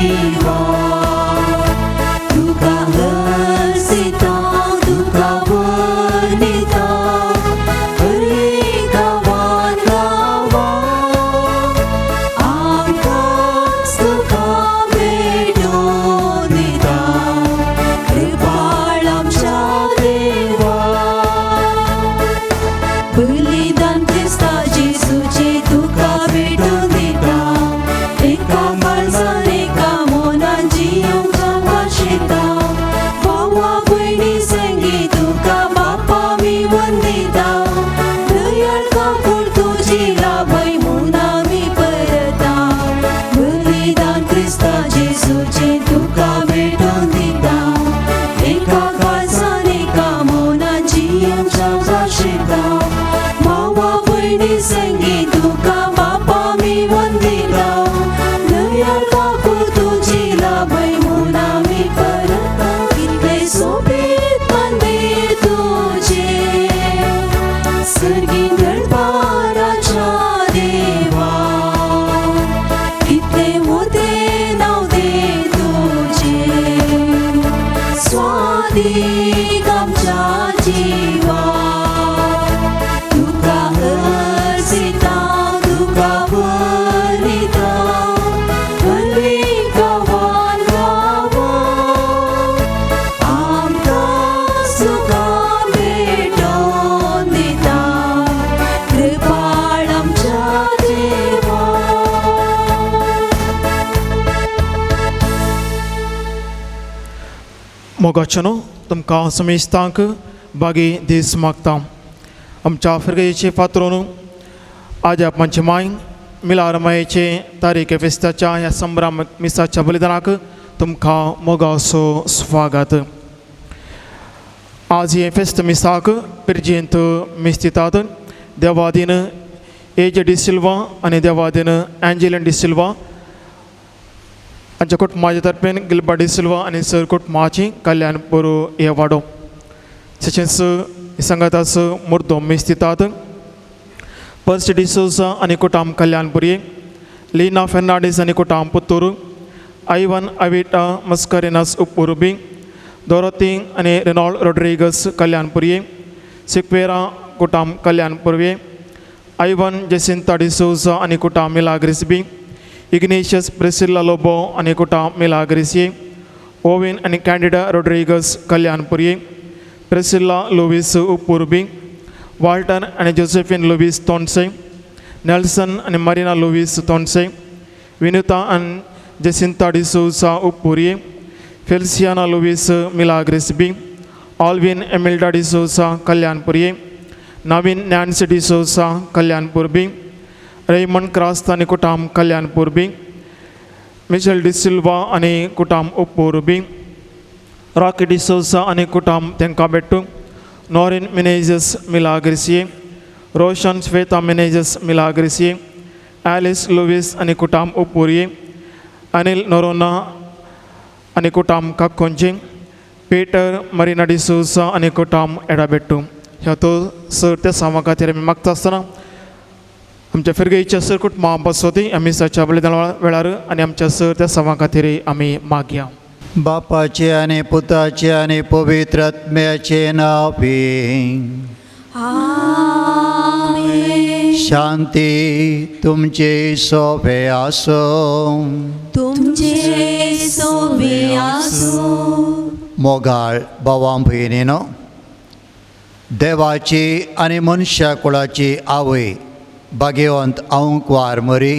जिवा. तुका अर्जिता, तुका वर्णिता, हर गांवान गांवा, आमकांच तुका भेटोवन दिता, कृपाळ आमच्या देवा. बलिदान क्रिस्ता जेजूचे तुका भेटून दिता, एका काळजान एका मनान जियोंक भाशेता, भावा भयणी संगी तुका बापा मी वंदिता, दयाळ काकूळ तुजी लाभय म्हूण आमी परता. बलिदान क्रिस्ता जेजूचे तुका भेटून दिता, एका काळजान एका मनान जियोंक भाशेता, भावा भयणी संगी तुका बापा मी वंदिता, दयाळ काकूळ तुजी लाभय म्हूण आमी परता. कितलें सोबीत मंदीर तुजें सर्गी दरबाराच्या देवा, कितलें मोठें नांव दे तुजें स्वादीक आमच्या जिवा. तुका अर्जिता, तुका वर्णिता, हर गांवान गांवा, आमकां तुका भेटोवन दिता, कृपाळ आमच्या देवा. मोगाचें तुमकां समेस्तांक बागी दीस मागता. आमच्या फिरगेचे फातरून आज आपणचे माय मिलार मायेचे तारीख फेस्ताच्या ह्या संभ्रम मिसाच्या बलिदानाक तुमकां मोगाचो स्वागत. आज हे फेस्त मिसाक पिरजेंत मीस दितात देवादीन एज डिसिल्वा आनी देवादीन एंजेलिन डिसिल्वा हांच्या कुटुंबाच्या तर्फेन गिलबा डिसिल्वा आनी सर कुटुंबाची कल्याण पुरो हे वाडो. तशेंच सांगाताच मुर्दो मीस दितात पर्स डिसोजा आनी कुटाम कल्याणपुरी, लीना फेर्नांडीस आनी कुटाम पुत्तूर, आयवन अविटा मस्करेनस उप्पुरुबी, दोरोती आनी रेनॉल्ड रोड्रिगस कल्याणपुरी, सिक्वेरा कुटाम कल्याणपुर्वे, आयवन जेसिंता डिसोजा आनी कुटाम मिलाग्रिसबी, इग्नेशियस प्रिसिल्ला लोबो आनी कुटाम मिलाग्रिसी, ओविन आनी कॅन्डिडा रोड्रिगस कल्याणपुरी, प्रिसिल्ला लुवीस उप्पुरबी, वाल्टन आनी जोसेफिन लुवीस तोंडसे, नेल्सन आनी मरिना लुवीस तोंडसे, विनुता आनी जेसिंता डिसोजा उप्पुरी, फेल्सियाना लुवीस मिलाग्रिसबी, ऑल्विन एमिल्डा डिसोजा कल्याणपुरी, नवीन नॅन्सी डिसोजा कल्याणपूर्बी, रेमंड क्रास्त आनी कुटाम कल्याणपूर्बी, मिशेल डिसिल्वा आनी कुटाम उप्पुरबी, रॉकी डिसोजा आनी कुटाम तेंकाबेट्टू, नॉरिन मिनेजस मिलाग्रिसिये, रोशन श्वेता मिनेजस मिलाग्रिसिये, ॲलिस लुवीस आनी कुटाम उप्पुरिये, अनिल नोरोना आनी कुटाम काक्कोंचे, पीटर मरिना डिसोजा आनी कुटाम एडाबेट्टू. ह्या तो सर त्या सामा खातीर आमी मागता आसतना आमच्या फिरगेच्या सर कुटुंबा बसोती आमी साच्या बलिदान वेळार आनी आमच्या सर त्या सवा खातीर आमी मागया. बापाचे आनी पुताचे आनी पवित्र आत्म्याचे नांव. आमेन. शांती तुमचे सोबे आसूं. तुमचे सोबे आसूं. मोगाळ भावां भयणीनो, देवाची आनी मनशा कुळाची आवय भाग्यवंत आंकवार मरी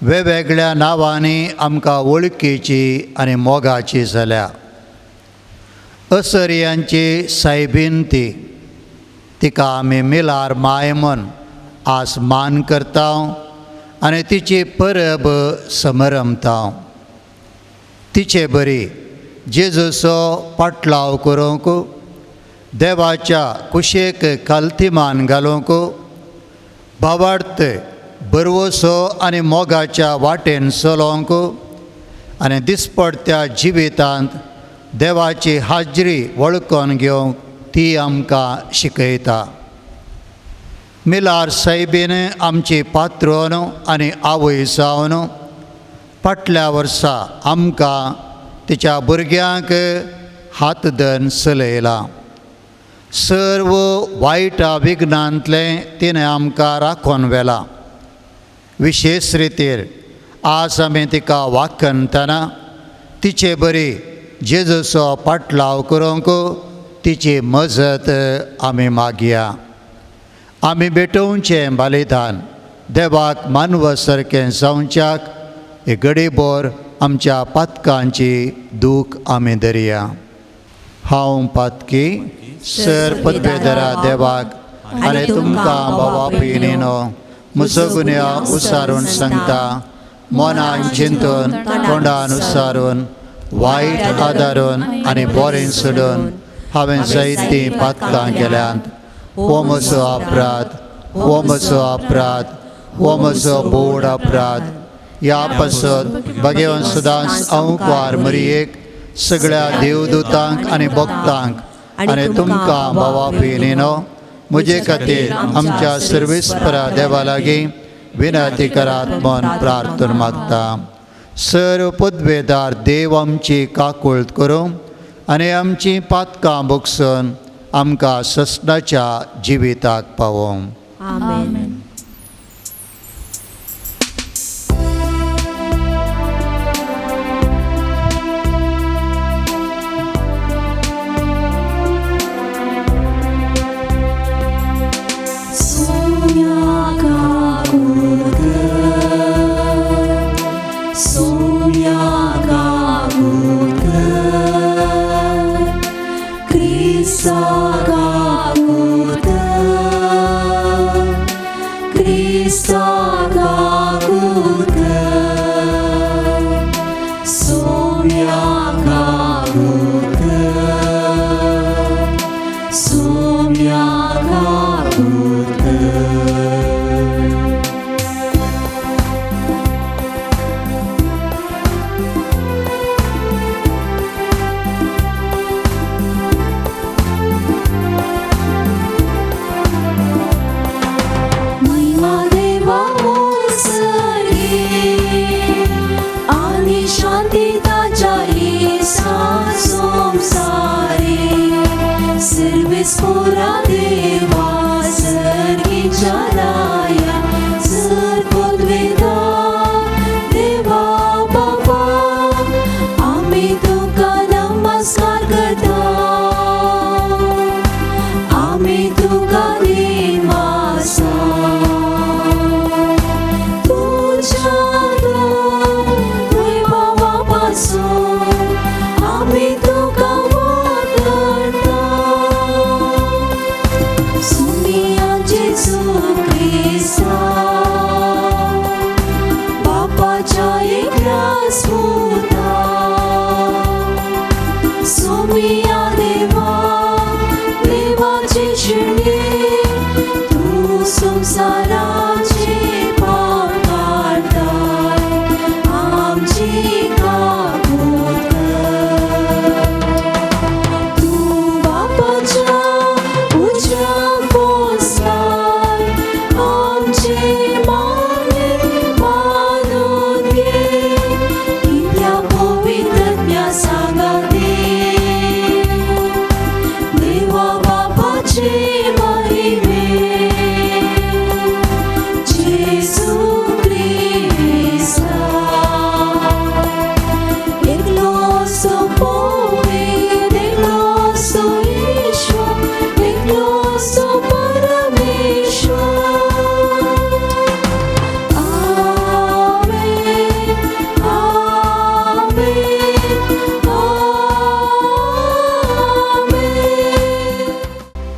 वेगवेगळ्या नांवांनी आमकां वळखीची आनी मोगाची जाल्या. असरियांची सायबीन ती, तिका आमी मिलार माय म्हूण आज मान करता आनी तिची परब समरमता. तिचे बरी जेजूचो पाटलाव करूंक, देवाच्या कुशेक कालथिमान घालूंक, भावार्थ बरवसो आनी मोगाच्या वाटेन चलोवंक आनी दिसपडत्या जिवितांत देवाची हाजरी वळखून घेवंक ती आमकां शिकयता. मिलार सायबीन आमची पात्रोन आनी आवय जावन फाटल्या वर्सा आमकां तिच्या भुरग्यांक हात धरून चलयला. सर्व वायटा विघ्नांतलें तिणें आमकां राखून व्हेलां. विशेश रितीर आज आमी तिका वाखणतना तिचे बरी जेजूचो पाटलाव करूंक तिची मजत आमी मागया. आमी भेटोवचें बलिदान देवाक मानव सारकें जावच्याक हे गडीभर आमच्या पातकांची दूख आमी धरया. हांव पातकी सर पदवेदरा देवाक आनी तुमकां बाबा पिनीनो म्हजो गुन्यांव उसारून सांगता. मनान चिंतून तोंडान उसारून वायट आदारून आनी बोरें सोडून हांवें जायतीं पातकां केल्यांत. हो म्हजो अपराध, हो म्हजो अपराध, हो म्हजो बोड अपराध. ह्या पासत भगेवन सदांच अंकवार मरियेक सगळ्या देवदूतांक आनी भक्तांक आनी तुमकां भावा भयणीनो म्हजे खातीर आमच्या सर्वेस्परा देवा लागीं विनंती करात म्हूण प्रार्थना मागता. सर्व पदवेदार देव आमची काकुळट करूं आनी आमची पातकां भोगसून आमकां ससनाच्या जिविताक पावोवं. आमेन.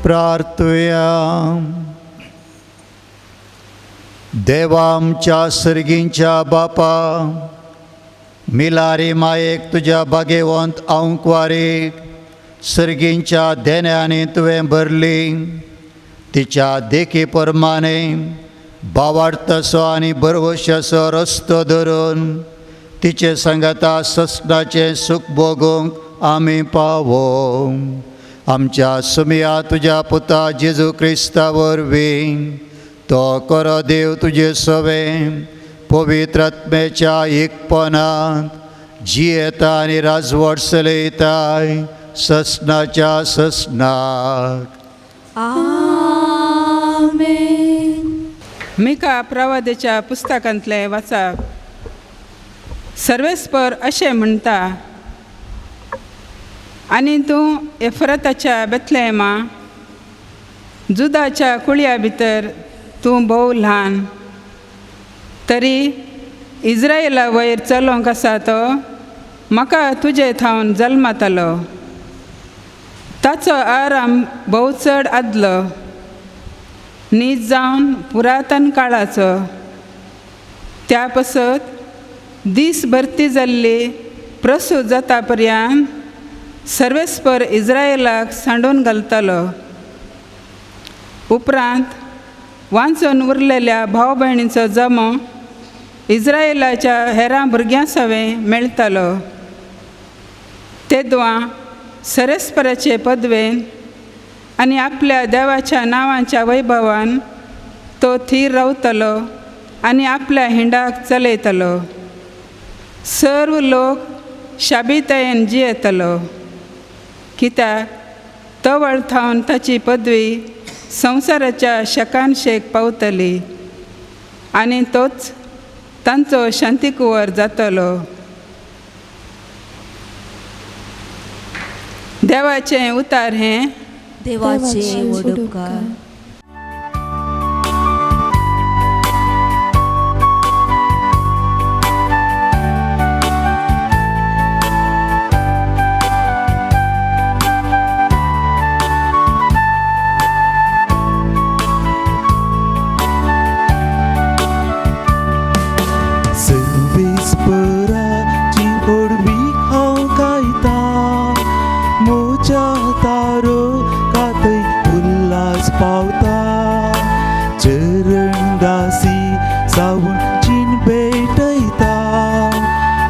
प्रार्थुया. देवा आमच्या सर्गींच्या बापा, मिलारी मायेक तुज्या बागेवंत अंकवारीक सर्गींच्या देण्यांनी तुवें भरली. तिच्या देखी प्रमाणे बावार्थाचो आनी भरवशाचो रस्तो धरून तिचे सांगाता ससनाचें सूख भोगूंक आमी पावो. आमच्या सुमया तुज्या पुता जेजू क्रिस्ता वरवीं तो करो देव तुजे सवे पवित्र आत्म्याच्या एकपणांत जियेता आनी राजवट चलयताय ससनाच्या ससनाक. आमेन. मिका प्रवादेच्या पुस्तकांतलें वाचप. सर्वेस्पर अशें म्हणटा, आनी तूं एफरताच्या बेतलेमा, जुदाच्या कुळया भितर तूं भोव ल्हान, तरी इज्रायला वयर चलोवंक आसा तो म्हाका तुजे थावन जल्मातालो. ताचो आराम भोव चड आदलो, नीज जावन पुरातन काळाचो. त्या पसत दीस भरती जाल्ली प्रसूत जाता पर्यंत सर्वेस्पर इज्रायलाक सांडून घालतालो. उपरांत वांचून उरलेल्या भाव भयणीचो जमो इज्रायलाच्या हेरां भुरग्यां सवें मेळटालो. तेदवां सरेस्पराचे पदवेन आनी आपल्या देवाच्या नांवाच्या वैभवान तो थीर रावतलो आनी आपल्या हिंडाक चलयतलो. सर्व लोक शाबितायेन जियेतलो, कित्याक तवळ थावन ताची पदवी संवसाराच्या शेकान शेक पावतली आनी तोच तांचो शांतीकुवर जातलो. देवाचें उतार हें देवाचे वडुपकार. सर्वेस्पराची व्हडवीक हांव गायता, म्हज्या तारकांतय उल्हास पावता. चरणदासी सावन चीन भेटयता,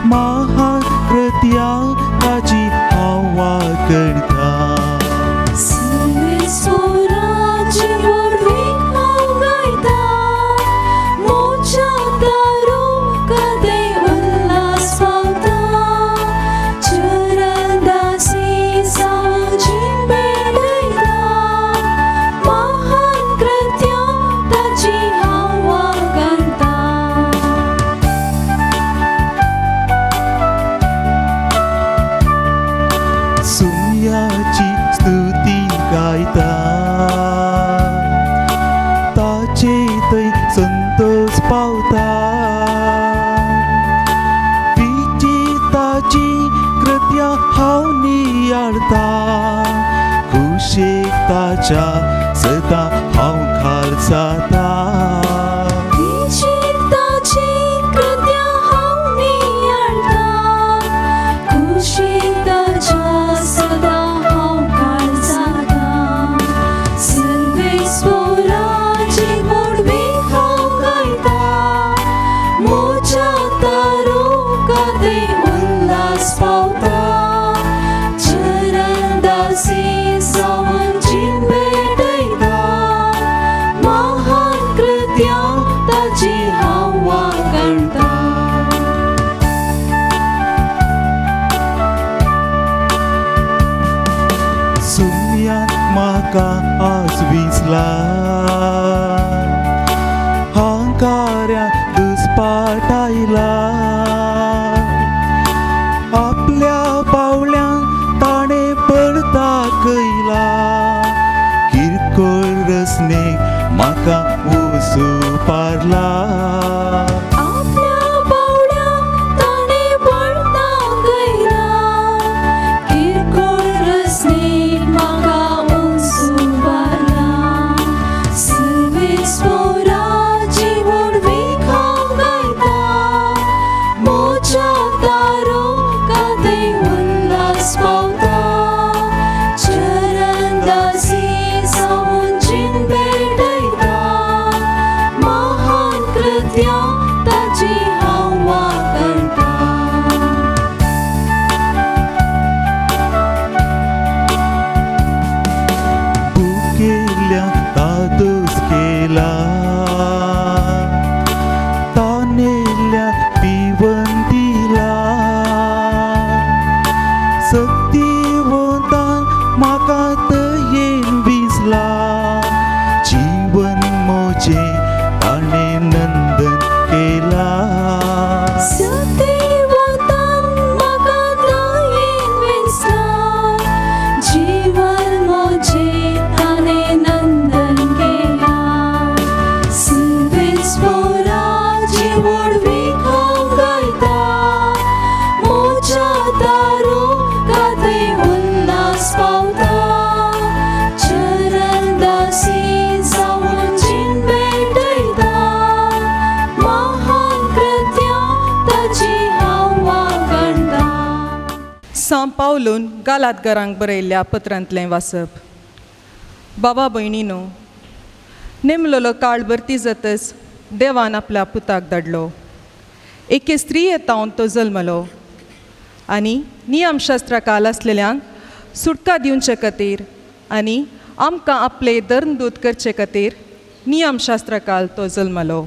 महान कृत्यां ताची हांव वाखणता. सर्वेस्पराची व्हडवीक हांव गायता, म्हज्या तारकांतय उल्हास पावता. चरणदासी सावन जीण भेटयता, महान कृत्यां ताची हांव वाखणता. सुम्याची स्तुती गायता, ताचे थंय संतोष पावता. विचिताची कृत्यां हांव नियाळता, खुशेक ताच्या सदां हांव खाल जाता. विचिताची कृत्यां हांव नियाळता, खुशीक ताच्या सदां हांव काळ जाता. सर्वेस्पराची व्हडवीक हांव गायता, म्हज्या तारकांतय उल्हास पावता. चरणदासी सावन जीण भेटयता, महान कृत्यां ताची हांव वाखणता. सुम्यान म्हाका आज विसला, हांकाऱ्या दुस्पाटायला. आपल्या पावल्यान ताणें पडता कयला, किरकोळ रसनेक म्हाका उसू पारला. आपल्या पावल्यान ताणें पडता कयला, किरकोळ रसनेक म्हाका उंचू पारला. सांव पावलून गालातगरांक बरयल्ल्या पत्रांतलें वाचप. बाबा भयणीनो, नेमलेलो काळ भरती जातच देवान आपल्या पुताक धाडलो. एके स्त्रीये तावन तो जल्मलो आनी नियमशास्त्रा काल आसलेल्यांक सुटका दिवचे खातीर आनी आमकां आपले धर्मदूत करचे खातीर नियमशास्त्रा काल तो जल्मलो.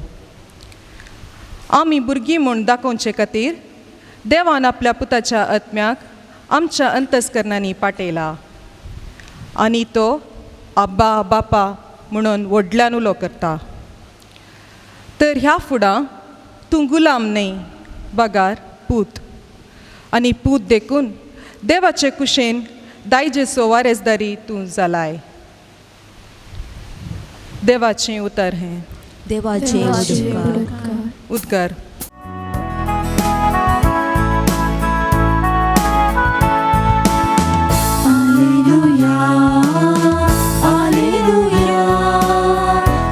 आमी भुरगीं म्हूण दाखोवचे खातीर देवान आपल्या पुताच्या आत्म्याक आमच्या अंतस्करणांनी पाटयला आनी तो आब्बा बापा म्हणून व्हडल्यान उलो करता. तर ह्या फुडां तूं गुलाम न्हय बगार पूत, आनी पूत देखून देवाचे कुशेन दायजेचो वारेसदारी तूं जालाय. देवाचें उतर हें. देवाचे उद्गार. Alleluia, Alleluia,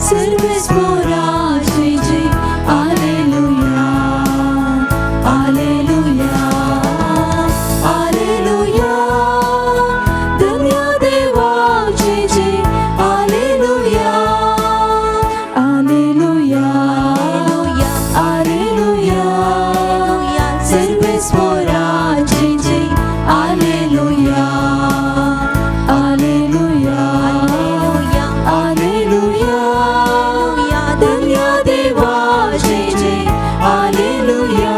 सर्वेस्पोराचे जय. Alleluia, Alleluia, Alleluia, धन्य देवाचे जय. Alleluia, Alleluia, Alleluia, सर्वेस्पोराचे जय. Alleluia, Alleluia, Alleluia, धन्य देवाचे जय. Alleluia.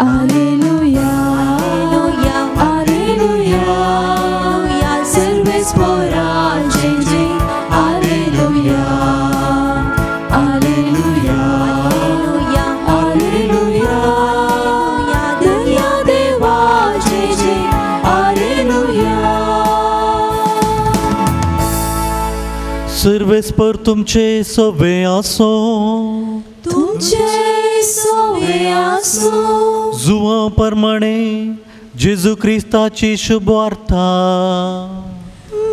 Alleluia, Alleluia, सर्वेस्पोराचे जय. Alleluia, Alleluia, Alleluia, धन्य देवाचे जय. Alleluia. सर्वेस्पर तुमचे सवे आसो, तुमचे सवे आसूं. जुवां प्रमाणे जेजू क्रिस्ताची शुभवार्ता.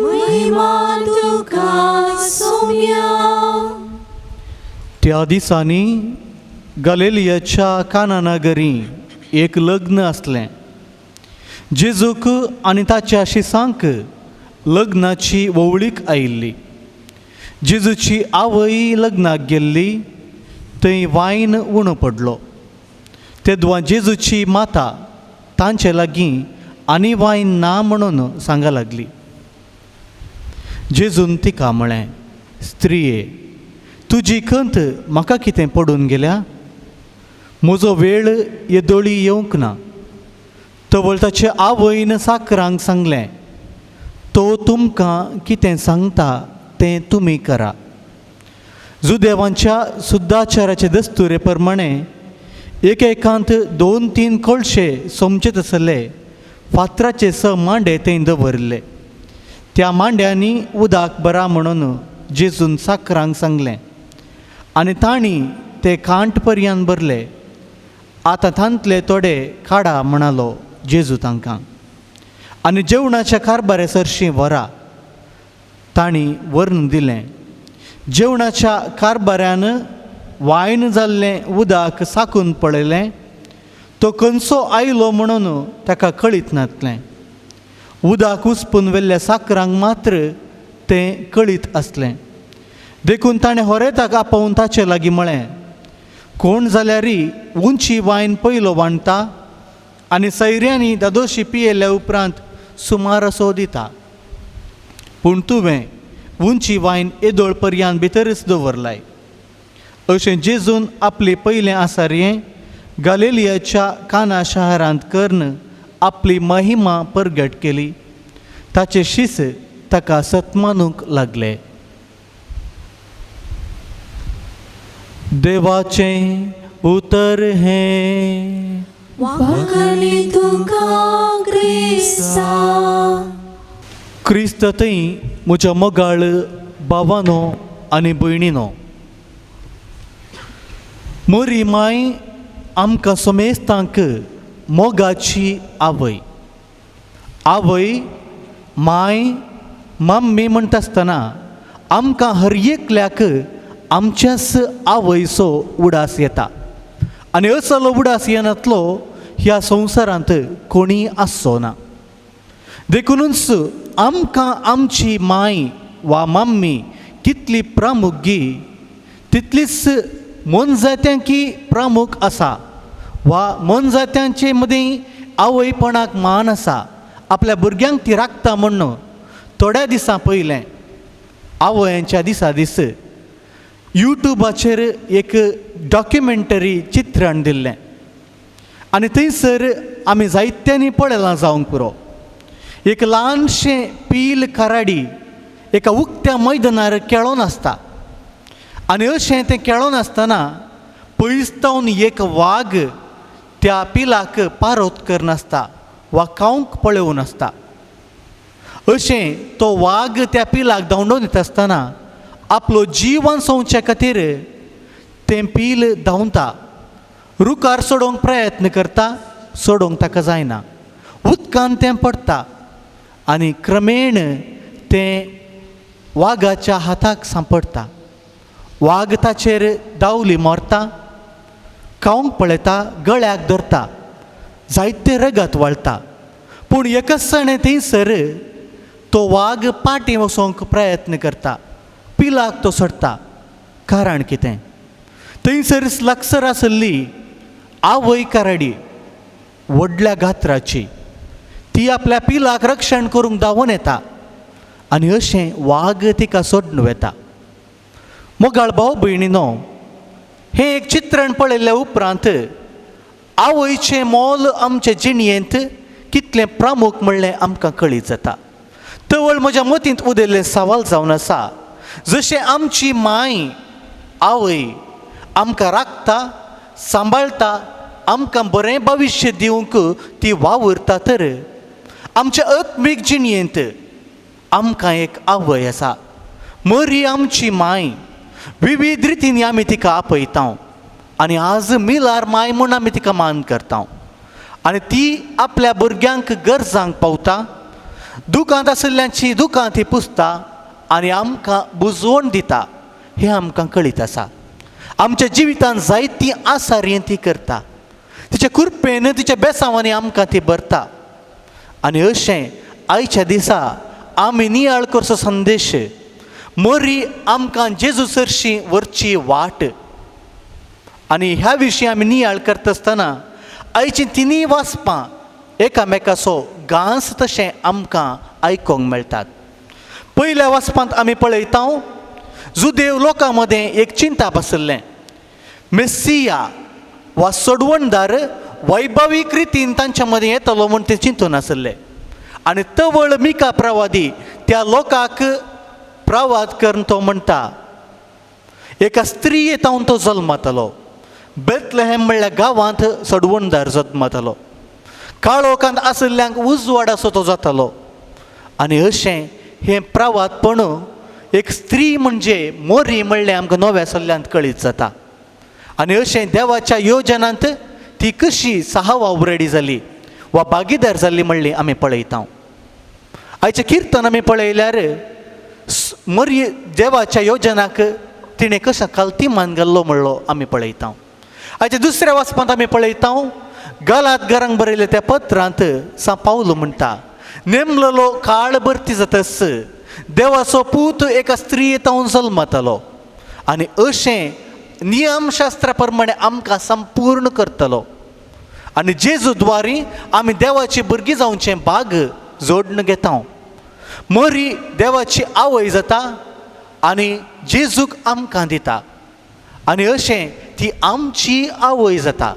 महिमा तुका सोम्या. त्या दिसांनी गलेलियाच्या काना नगरी एक लग्न आसलें. जेजूक आनी ताच्या शिसांक लग्नाची वोवळीक आयिल्ली. जेजूची आवय लग्नाक गेल्ली थंय वायन उणो पडलो. तेदवा जेजूची माता तांचे लागीं आनी वायन ना म्हणून सांगा लागली. जेजून तिका म्हळें, स्त्रिये, तुजी खंत म्हाका कितें पडून गेल्या? म्हजो वेळ येदोळी येवंक ना. तवळ ताचे आवयन साकरांक सांगलें, तो तुमकां कितें सांगता तें तुमी करा. जुदेवांच्या सुद्दाचाराचे दस्तुरे प्रमाणे एकेकांत 2-3 कळशे सोमचे तसले फातराचे 6 मांडे थंय दवरिल्ले. त्या मांड्यांनी उदक बरा म्हणून जेजून साकरांक सांगलें आनी तांणी ते कांट पर्यान भरले. आतां तांतले थोडे काडा म्हणालो जेजू तांकां आनी जेवणाच्या कारभारे सरशीं व्हरा. तांणी व्हरून दिलें. जेवणाच्या कारभाऱ्यान वायन जाल्लें उदक साकून पळयलें. तो खंयचो आयलो म्हणून ताका कळीत नासलें. उदक उसपून व्हेल्ल्या साकरांक मात्र तें कळीत आसलें. देखून ताणें होरेताक आपोवन ताचे लागीं म्हळें, कोण जाल्यारी उंची वायन पयलो वांडटा आनी सैऱ्यांनी दादोशी पियेल्या उपरांत सुमार असो दिता, पूण तुवें उंची वायन येदोळ पर्यान भितरच दवरलाय. अशें जेजून आपले पयलें आसारयें गालेलियाच्या काना शहरांत कर्ण आपली महिमा परगट केली. ताचे शीस ताका सत्मानूंक लागले. देवाचें उतर हें. वाखाणी तुका क्रिस्ता. क्रिस्त थंय म्हज्या मोगाळ भावानो आनी भयणीनो, मोरी माय आमकां समेस्तांक मोगाची आवय. आवय माय मम्मी म्हणटा आसतना आमकां हर एकल्याक आमच्याच आवयचो उडास येता आनी असलो उडास येनातलो ह्या संवसारांत कोणीय आसचो ना. देखुनूच आमकां आमची माय वा मम्मी कितली प्रामुख्य तितलीच मोनजात्यांकी प्रामुख आसा वा मोनजात्यांचे मदीं आवयपणाक मान आसा. आपल्या भुरग्यांक ती राखता म्हूण थोड्या दिसां पयलें आवयांच्या दिसा दीस युट्यूबाचेर एक डॉक्युमेंटरी चित्रण दिल्लें आनी थंयसर आमी जायत्यांनी पळयलां जावंक पुरो. एक ल्हानशें पील कराडी एका उक्त्या मैदानार खेळोन आसता आनी अशें तें खेळोन आसतना पयस तावन एक वाग त्या पिलाक पारोत करनासता वा खावंक पळोवन आसता. अशें तो वाग त्या पिलाक धांवडोवन येता आसतना आपलो जीव वांचोवचे खातीर तें पील धांवता, रुखार चडोवंक प्रयत्न करता, चडोवंक ताका जायना, उदकान तें पडटा आनी क्रमेण तें वागाच्या हाताक सांपडटा. वाग ताचेर दावली मारता, खावंक पळयता, गळ्याक धरता, जायते रगत वळटा. पूण एकच थंयसर तो वाग पाटी वचोंक प्रयत्न करता, पिलाक तो सोडटा. कारण कितें, थंयसर लागसर आसली आवय कराडी व्हडल्या गात्राची, ती आपल्या पिलाक रक्षण करूंक धांवून येता आनी अशें वाग तिका सोडून वता. मोगाळ भाव भयणीनो, हें एक चित्रण पळयल्ल्या उपरांत आवयचें मोल आमचे जिणयेंत कितलें प्रामुख म्हणलें आमकां कळीत जाता. तवळ म्हज्या मतींत उदेल्लें सवाल जावन आसा, जशें आमची माय आवय आमकां राखता, सांबाळटा, आमकां बरें भविश्य दिवंक ती वावुरता, तर आमच्या आत्मीक जिणयेंत आमकां एक आवय आसा. मरी आमची माय विविध रितींनी आमी तिका आपयता आनी आज मिलार माय म्हूण आमी तिका मान करता आनी ती आपल्या भुरग्यांक गरजांक पावता, दुकांत आशिल्ल्यांची दुकां ती पुसता आनी आमकां बुजवण दिता. हें आमकां कळीत आसा. आमच्या जिवितांत जायती आसारी ती करता, तिच्या कृपेन तिच्या बेसांवांनी आमकां ती भरता. आनी अशें आयच्या दिसा आमी नियाळ करचो संदेश, मोरी आमकां जेजू सरशी व्हरची वाट. आनी ह्या विशीं आमी नियाळ करता आसतना आयचीं तिनूय वाचपां एकामेकाचो घांस तशें आमकां आयकूंक मेळटात. पयल्या वाचपांत आमी पळयता जुदेव लोकां मदें एक चिंता बसल्लें, मेस्सिया वा सोडवणदार वैभवीक रितीन तांच्या मदें येतलो म्हूण ते चिंतून आसले आनी तवळ मिका प्रवादी त्या लोकांक प्रवाद करून तो म्हणटा, एका स्त्रिये तावन तो जल्मतलो, बेतलेहेम म्हणल्या गांवांत सोडवणदार जल्मतलो, काळोखांत आशिल्ल्यांक उजवाड असो तो जातलो. आनी अशें हें प्रवादपण एक स्त्री म्हणजे मोरी म्हणलें आमकां नव्या सल्ल्यांत कळीत जाता. आनी अशें देवाच्या योजनांत ती कशी सहावा उरडी जाली वा भागीदार जाली म्हणली आमी पळयता. आयचें किर्तन आमी पळयल्यार मरी देवाच्या योजनाक तिणें कशें खालती मान घाल्लो म्हणलो आमी पळयता. आयच्या दुसऱ्या वाचपांत आमी पळयता गालात घरांक बरयले त्या पत्रांत सा पावलो म्हणटा, नेमलेलो काळ भरती जातस देवाचो पूत एका स्त्रिये तावन जल्मतलो आनी अशें नियमशास्त्रा प्रमाणे आमकां संपूर्ण करतलो आनी जेजू द्वारी आमी देवाची भुरगीं जावचें भाग जोडून घेता. मरी देवाची आवय जाता आनी जेजूक आमकां दिता आनी अशें ती आमची आवय जाता.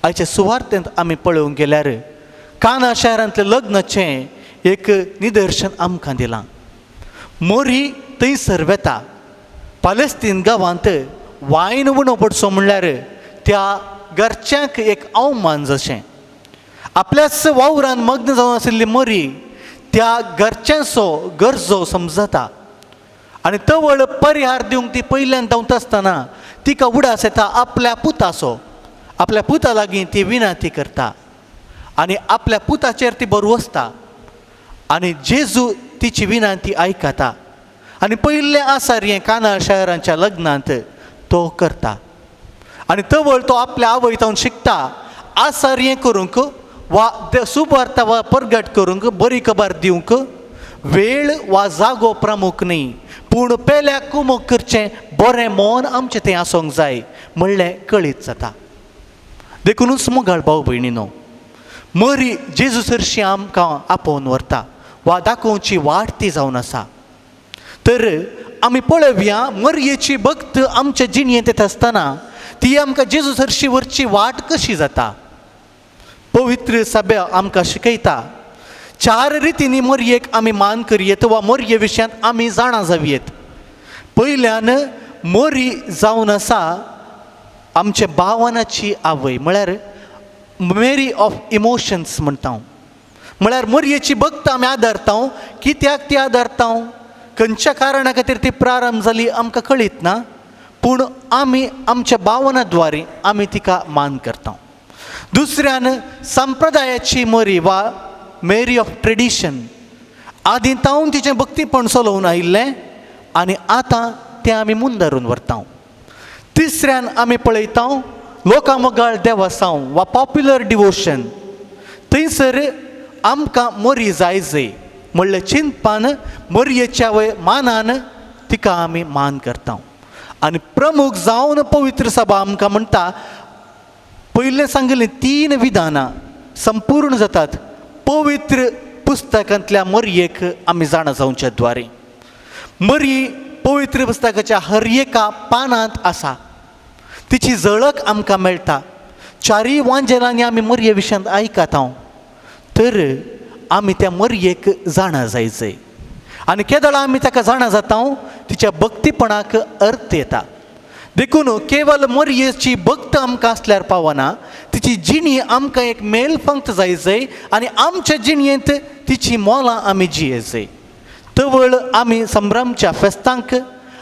आयच्या सुवार्थेंत आमी पळोवंक गेल्यार काना शारांतलें लग्नाचें एक निदर्शन आमकां दिलां. मोरी थंयसर वेता, पालेस्तीन गांवांत वायन उणो पडचो म्हणल्यार त्या घरच्यांक एक अवमान जशें आपल्याच वावरान मग्न जावन आशिल्ली मोरी त्या घरच्यांचो गरजो समजता आनी तवळ परिहार दिवंक ती पयल्यान धांवता आसतना तिका उडास येता आपल्या पुताचो, आपल्या पुता लागीं ती विनंती करता आनी आपल्या पुताचेर ती बरवसता आनी जेजू तिची विनंती आयकता आनी पयलें आसार हें काना शहरांच्या लग्नांत तो करता आनी तवळ तो आपल्या आवय तावन शिकता आसार हें करूंक वा सुवार्ता वा परगट करूंक बरी खबर दिवंक वेळ वा जागो प्रमुख न्ही, पूण पेल्या कुमोक करचें बरें मन आमचें तें आसूंक जाय म्हणलें कळीत जाता. देखुनूच मोगाळ भाव भयणीनो, मरी जेजू सरशी आमकां आपोवन व्हरता वा दाखोवची वाट ती जावन आसा. तर आमी पळोवया मरयेची भक्त आमच्या जिणेंत येता आसतना ती आमकां जेजू सरशी व्हरची वाट कशी जाता. पवित्र सभा आमकां शिकयता चार रितींनी मरयेक आमी मान करयेत वा मरये विशयांत आमी जाणा जावयेत. पयल्यान मरी जावन आसा आमच्या भावनाची आवय, म्हळ्यार मेरी ऑफ इमोशन्स म्हणटा हांव. म्हळ्यार मरयेची भक्त आमी आदारता, कित्याक ती आदारता, खंयच्या कारणा खातीर ती प्रारंभ जाली आमकां कळीत ना, पूण आमी आमच्या भावना द्वारे आमी तिका मान करता. दुसऱ्यान संप्रदायाची मरी वा मेरी ऑफ ट्रेडिशन, आदीं तावन तिचें भक्तीपण चलोवन आयिल्लें आनी आतां तें आमी मुंदारून व्हरता. तिसऱ्यान आमी पळयता लोकां मोगाळ देवासांव वा पॉप्युलर डिवोशन, थंयसर आमकां मरी जाय जय म्हणलें चिंतपान मरयेच्या वय मानान तिका आमी मान करता. आनी प्रमुख जावन पवित्र सभा आमकां म्हणटा पयलें सांगिल्लीं तीन विधानां संपूर्ण जातात पवित्र पुस्तकांतल्या मरयेक आमी जाणा जावच्या द्वारे. मरी पवित्र पुस्तकाच्या हर एका पानांत आसा, तिची झळक आमकां मेळटा. चारूय वांजेलांनी आमी मरये विशयांत आयकता हांव, तर आमी त्या मरयेक जाणा जाय जय आनी केदळा आमी ताका जाणा जाता तिच्या भक्तीपणाक अर्थ येता. देखून केवल मरयेची भक्त आमकां आसल्यार पावना, तिची जिणी आमकां एक मेल पंक्त जाय जय आनी आमच्या जिणयेंत तिची मोलां आमी जिये जय. तवळ आमी संभ्रमच्या फेस्तांक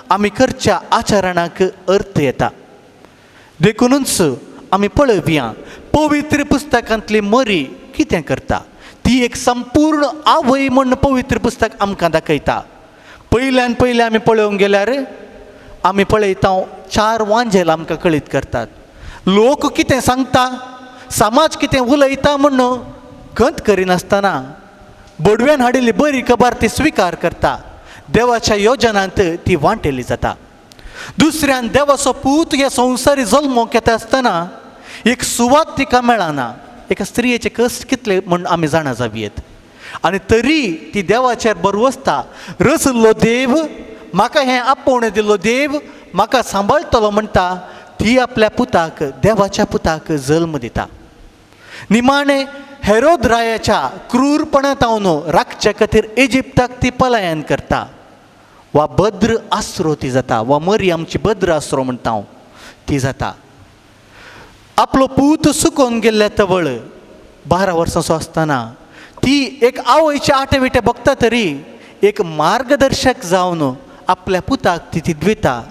आमी करच्या आचरणाक अर्थ येता. देखुनूच आमी पळोवया पवित्र पुस्तकांतली मरी कितें करता, ती एक संपूर्ण आवय म्हूण पवित्र पुस्तक आमकां दाखयता. पयल्यान पयलें आमी पळोवंक गेल्यार आमी पळयता चार वांजेल आमकां कळीत करतात. लोक कितें सांगता, समाज कितें उलयता म्हूण खंत करिनासतना बोडव्यान हाडिल्ली बरी खबर ती स्विकार करता, देवाच्या योजनांत ती वांटेली जाता. दुसऱ्यान देवाचो पूत ह्या संवसारी जल्मोंक येता आसतना एक सुवात तिका मेळना, एका स्त्रियेचे कश्ट कितले म्हूण आमी जाणा जावयेत आनी तरी ती देवाचेर बरवसता. रचल्लो देव म्हाका हें आपोवणें दिल्लो देव म्हाका सांबाळटलो म्हणटा, ती आपल्या पुताक देवाच्या पुताक जल्म दिता. निमाणें हेरोद रायाच्या क्रूरपणा तावन राखचे खातीर इजिप्ताक ती पलायन करता वा भद्र आसरो ती जाता वा मरी आमची भद्र आसरो म्हणटा हांव ती जाता. आपलो पूत सुकोवन गेल्ल्या तवळ 12 वर्सांचो आसतना ती एक आवयचे आटे विटे बघता तरी एक मार्गदर्शक जावन आपल्या पुताक ती तिदविता,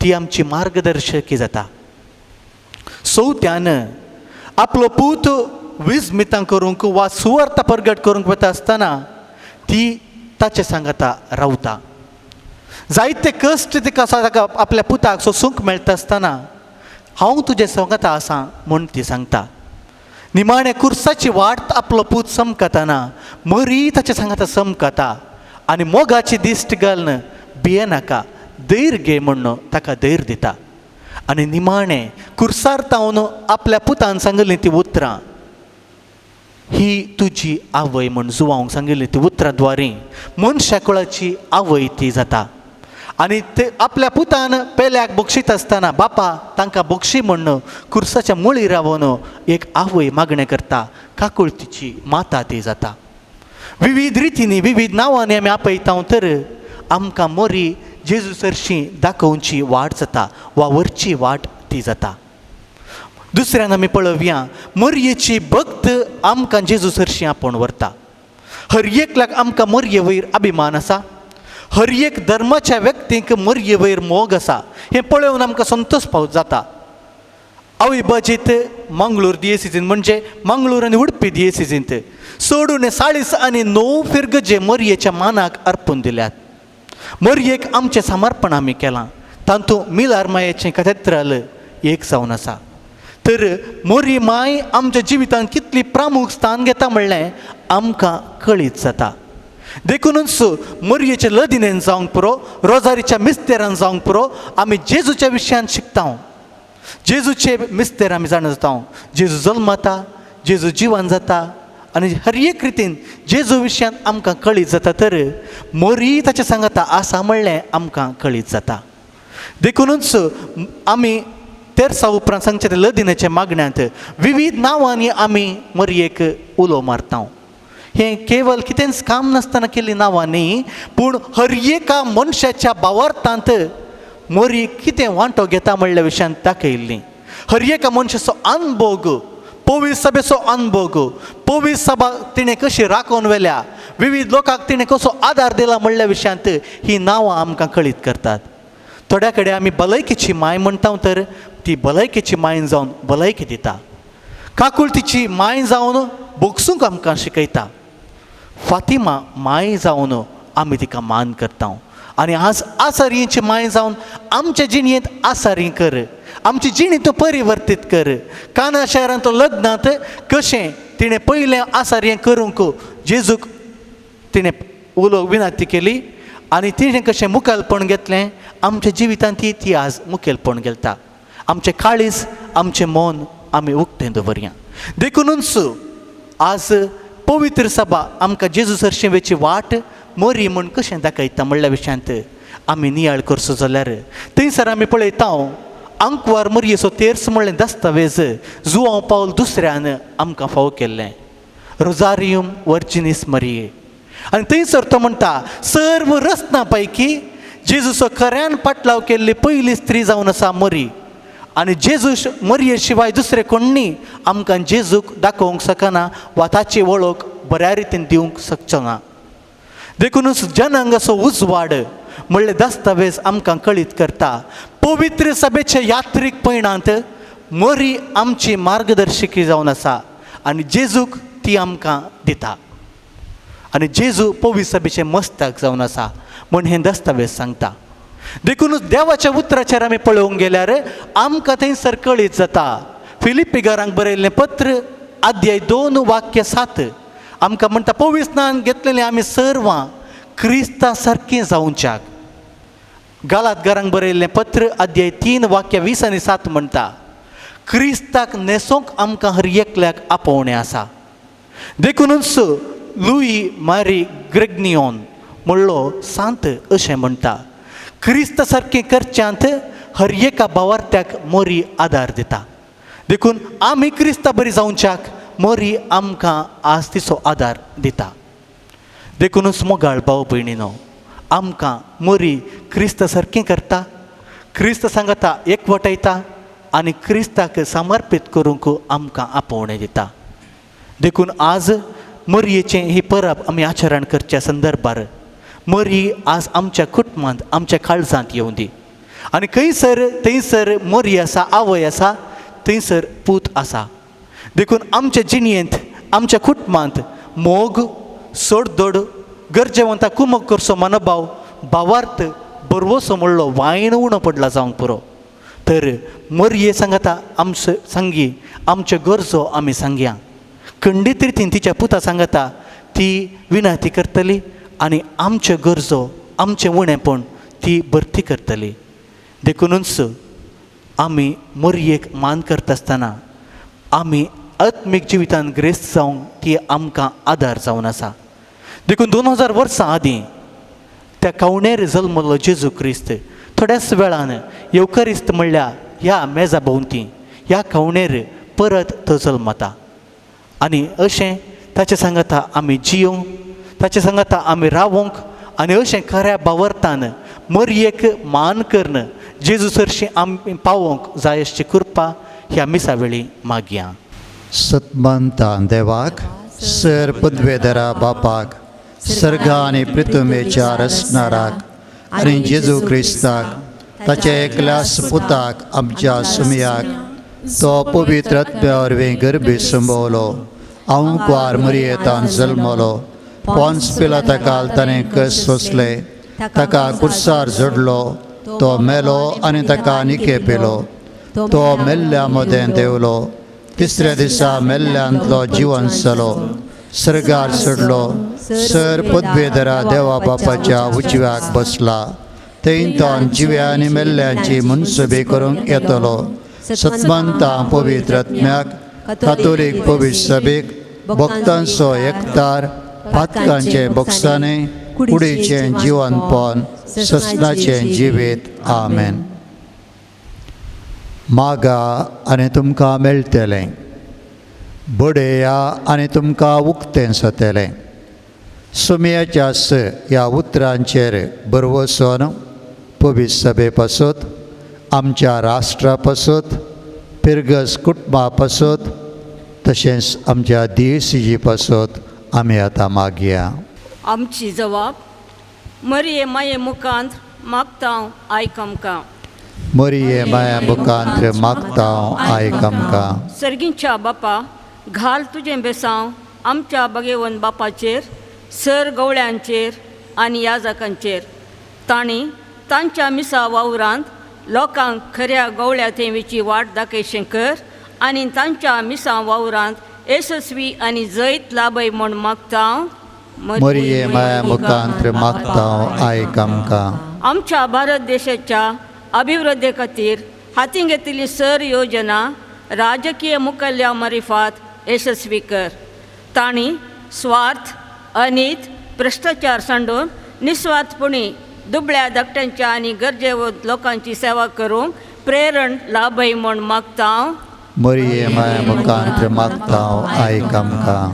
ती आमची मार्गदर्शकी जाता. चवथ्यान आपलो पूत विजमितां करूंक वा सुवार्ता परगट करूंक वता आसतना ती ताचे सांगाता रावता. जायते कश्ट तिका ताका आपल्या पुताक सोसूंक मेळटा आसतना हांव तुजें सांगाता आसा म्हूण ती सांगता. निमाणे कुर्साची वाट आपलो पूत समकतना मरी ताचे सांगाता समकता आनी मोगाची दिश्ट घालून भियेनाका धैर्य घे म्हूण ताका धैर्य दिता. आनी निमाणे कुर्सार तावन आपल्या पुतान सांगिल्लीं ती उतरां, ही तुजी आवय म्हूण जुवांक सांगिल्ली ती उतरां द्वारे मनशा कुळाची आवय ती जाता. आनी ते आपल्या पुतान पेल्याक बक्षीत आसतना बापा तांकां बक्षी म्हूण कुर्साच्या मुळी रावन एक आवय मागणें करता, काकुळतीची माता ती जाता. विविध रितींनी विविध नांवांनी आमी आपयता तर आमकां मोरी जेजू सरशी दाखोवची वाट जाता वा व्हरची वाट ती जाता. दुसऱ्यान आमी पळोवया मोरयेची भक्त आमकां जेजू सरशी आपोवन व्हरता. हर एकल्याक आमकां मोरये वयर अभिमान आसा, हर एक धर्माच्या व्यक्तींक मरये वयर मोग आसा हें पळोवन आमकां संतोश पावत जाता. अविभाजीत मंगळूर दियेसिजीन म्हणजे मंगळूर आनी उडपी दियेसिजींत सोडून 49 फिरगजे मरयेच्या मानाक अर्पून दिल्यात. मरयेक आमचें समर्पण आमी केलां. तातूंत मिलार मायेचें कथेत्राल एक जावन आसा. तर मोरी माय आमच्या जिवितांत कितली प्रामुख स्थान घेता म्हणलें आमकां कळीत जाता. देखूनच मोरयेच्या लदिनेन जावंक पुरो, रोजारीच्या मिस्तेरान जावंक पुरो, आमी जेजूच्या विशयान शिकता. जेजूचे मिस्तेर आमी जाणा जाता. जेजू जल्मता, जेजू जिवन जाता आनी हर एक रितीन जेजू विशयान आमकां कळीत जाता. तर मोरी ताच्या सांगाता आसा म्हणलें आमकां कळीत जाता. देखूनच आमी तेरसा उपरांत सांगचे ते लदिनेच्या मागण्यांत विविध नांवांनी आमी मोरयेक उलो मारता. हें केवल कितेंच काम नासतना केल्लीं नांवां न्ही, पूण हर एका मनशाच्या भावार्थांत मोरी कितें वांटो घेता म्हणल्या विशयांत दाखयल्ली. हर एका मनशाचो अनभोग, पवित्र सभेचो अनभोग, पवित्र सभा तिणें कशी राखून व्हेल्या, विविध लोकांक तिणें कसो आदार दिला म्हणल्या विशयांत ही नांवां आमकां कळीत करतात. थोड्या कडेन आमी भलायकेची माय म्हणटा तर ती भलायकेची माय जावन भलायकी दिता. काकुळतीची माय जावन बोगसूंक आमकां शिकयता. फातिमा माय जावन आमी तिका मान करता. आनी आज आसारयेची माय जावन आमच्या जिणेंत आसारी कर, आमची जिणी तूं परिवर्तीत कर. काना शहरांत लग्नांत कशें तिणें पयलें आसारयें करूंक जेजूक तिणें उलो विनंती केली आनी तिणें कशें मुखेलपण घेतलें आमच्या जिवितांत ती ती आज मुखेलपण घेता. आमचें काळीज, आमचें मन आमी उक्तें दवरया. देखूनच आज पवित्र सभा आमकां जेजू सरशीं वेची वाट मोरी म्हूण कशें दाखयता म्हणल्या विशयांत आमी नियाळ करचो जाल्यार थंयसर आमी पळयता आंकवार मोरयेचो तेर्स म्हणलें दस्तावेज जुआंव पावल दुसऱ्यान आमकां फावो केल्लें, रोजारियम वर्जिनीस मरिये. आनी थंयसर तो म्हणटा सर्व रचना पैकी जेजूचो खऱ्यान पाटलाव केल्ली पयली स्त्री जावन आसा मोरी. आनी जेजू मरये शिवाय दुसरे कोण्णी आमकां जेजूक दाखोवंक शकना वा ताची वळख बऱ्या रितीन दिवंक शकचो ना. देखूनच जनांगाचो उजवाड म्हणले दस्तावेज आमकां कळीत करता. पवित्र सभेच्या यात्रीक पयणांत मोरी आमची मार्गदर्शकी जावन आसा आनी जेजूक ती आमकां दिता. आनी जेजू पवित्र सभेचें मस्तक जावन आसा म्हूण हें दस्तावेज सांगता. देखूनच देवाच्या उतराचेर आमी पळोवंक गेल्यार आमकां थंयसर कळीत जाता. फिलिप्पीकारांक बरयल्लें पत्र अध्याय 2 वाक्य 7 आमकां म्हणटा पवित्र स्नान घेतलेलें आमी सर्वां क्रिस्ता सारकीं जावच्याक. गालातगारांक बरयल्लें पत्र अध्याय 3 वाक्य 20 आनी 7 म्हणटा क्रिस्ताक न्हेसोंक आमकां हर एकल्याक आपोवणें आसा. देखूनच लुई मारी ग्रेग्नियोन म्हणलो सांत अशें म्हणटा क्रिस्त सारकें करच्यांत हर एका भावार्थ्याक मोरी आदार दिता. देखून आमी क्रिस्ता बरी जावच्याक मोरी आमकां आज तिचो आदार दिता. देखूनच मोगाळ भाव भयणीनो आमकां मोरी क्रिस्त सारकें करता, क्रिस्त सांगता एकवटायता आनी क्रिस्ताक समर्पीत करूंक आमकां आपोवणें दिता. देखून आज मोरयेचें ही परब आमी आचरण करच्या संदर्भार मोरी आज आमच्या कुटुंबांत आमच्या काळजांत येवं दी. आनी खंयसर थंयसर मोरी आसा, आवय आसा, थंयसर पूत आसा. देखून आमच्या जिणेंत आमच्या कुटुंबांत मोग, सोडदोड, गरजेवंता कुमक करचो मनोभाव, भावार्थ, बरवसो म्हणलो वायण उणो पडला जावंक पुरो. तर मोरये सांगता आमचो सांगी आमच्यो गरजो आमी सांगया. खंडीत रितीन तिच्या पुता सांगता ती विनंती करतली आनी आमच्यो गरजो आमचें उणेपण ती भरती करतली. देखूनच आमी मोरयेक मान करता आसतना आमी आत्मीक जिवितान ग्रेस्त जावंक ती आमकां आदार जावन आसा. देखून 2000 वर्सां आदीं त्या कवणेर जल्मलो जेजू क्रिस्त थोड्याच वेळान येवकरिस्त म्हणल्यार ह्या मेजा भोंवती ह्या कवणेर परत तो जल्मता. आनी अशें ताचे सांगता आमी जियोंक, ताचे सांगता आमी रावोंक आनी अशें खऱ्या भावार्थान मोरयेक मान करून जेजू सरशीं आमी पावोंक जाय अशी कृपा ह्या मिसा वेळी मागया. सतमानता देवाक सर पदवेधरा बापाक सर्गा आनी पृथ्वीच्या रचणाराक आनी जेजू क्रिस्ताक ताच्या एकल्याच पुताक आमच्या सुमयाक तो पवित्र आत्म्या वरवीं गर्भी संभवलो, आंवकुवार मरियेतान जल्मलो, पोन्स पिलाता काल ताणें कस सोंसले, ताका कुर्सार जोडलो, तो मेलो आनी ताका निके पिलो, तो मेल्ल्या मदें देंवलो, तिसऱ्या दिसा मेल्ल्यांतलो जिवन जालो, सर्गार चडलो, सर पदवेधरा देवा बापाच्या उजव्याक बसला, थंय जिव्या आनी मेल्ल्यांची मनसुबी करूंक येतलो. सतमंता पवित्र आत्म्याक कातोलीक पवित्र सभेक भक्तांचो एकतार पातकांचे बक्षाने कुडीचें जिवनपण ससनाचें जिवीत. आमेन. मागा आनी तुमकां मेळटलें, बडया आनी तुमकां उक्तें जातलें. सुमयाच्या ह्या उतरांचेर भरवसोन पवित्र सभे पासत, आमच्या राष्ट्रा पासत, पिरगस कुटुंबा पासत, तशेंच आमच्या देसीजी पासत आमी आतां मागया. आमची जवाब मरिये माये मुखांत मागता आयक आमकां. मरिये माया मुखांत मागता आयक आमकां. सर्गींच्या बापा, घाल तुजें बेसांव आमच्या बगेवन बापाचेर, सर गवळ्यांचेर आनी याजकांचेर. तांणी तांच्या मिसा वावरांत लोकांक खऱ्या गवळ्या थेवीची वाट दाखयशें कर आनी तांच्या मिसा वावरांत येसस्वी आनी जैत लाभय म्हूण मागता. मरिये माया मुखांत मागता आयक आमकां. आमच्या भारत देशाच्या अभिवृद्धी खातीर हाती घेतिल्ली सर योजना राजकीय मुखेल्या मारिफात यशस्वी कर. तांणी स्वार्थ, अनीत, भ्रश्टाचार सांडून निस्वार्थपणी दुबळ्या धाकट्यांच्या आनी गरजेवंत लोकांची सेवा करूंक प्रेरण लाभय म्हूण मागता. मरिये माया मुखांत मागता आयक आमकां.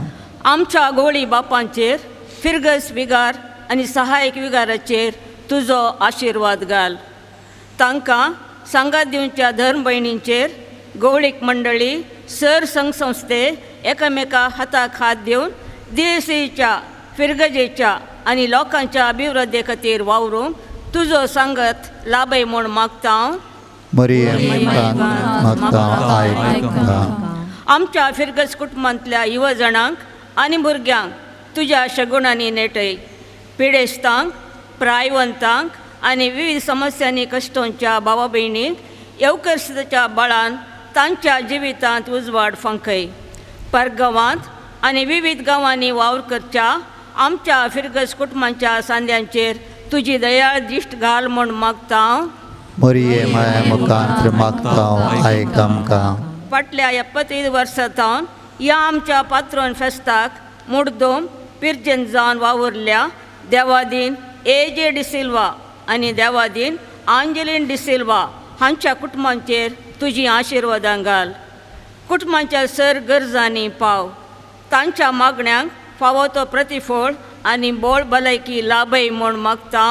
आमच्या गोळी बापांचेर, फिरगस विगार आनी सहायक विगाराचेर तुजो आशिर्वाद घाल. तांकां सांगात दिवच्या धर्म भयणींचेर, गवळीक मंडळी, सर संघ संस्थे एकामेका हाताक हात दिवन देसीच्या, फिरगजेच्या आनी लोकांच्या अभिवृद्धी खातीर वावरूंक तुजो सांगत लाभय म्हूण मागता. मरिये मुखांत मागता आयक आमकां. आमच्या फिरगज कुटुंबांतल्या युवजणांक आनी भुरग्यांक तुज्या शगुणांनी नेटय. पिडेस्तांक, प्रायवंतांक आनी विविध समस्यांनी कश्टोंच्या भावा भयणींक येवकर्सच्या बळान तांच्या जिवितांत उजवाड फांकय. परगांवांत आनी विविध गांवांनी वावर करच्या आमच्या फिरगज कुटुंबांच्या सांद्यांचेर तुजी दयाळ दिश्ट घाल म्हूण मागता. मरिये माया मुखांत मागता आयक आमकां. फाटल्या 75 वर्सां सावन ह्या आमच्या पात्रोन फेस्ताक मुडदोम पिर्जन जावन वावुरल्या देवादीन ए जे डिसिल्वा आनी देवादीन आंजलीन डिसिल्वा हांच्या कुटुंबांचेर तुजी आशिर्वादां घाल. कुटुंबांच्या सर गरजांनी पाव, तांच्या मागण्यांक फावो तो प्रतिफळ आनी बोळ भलायकी लाभय म्हूण मागता.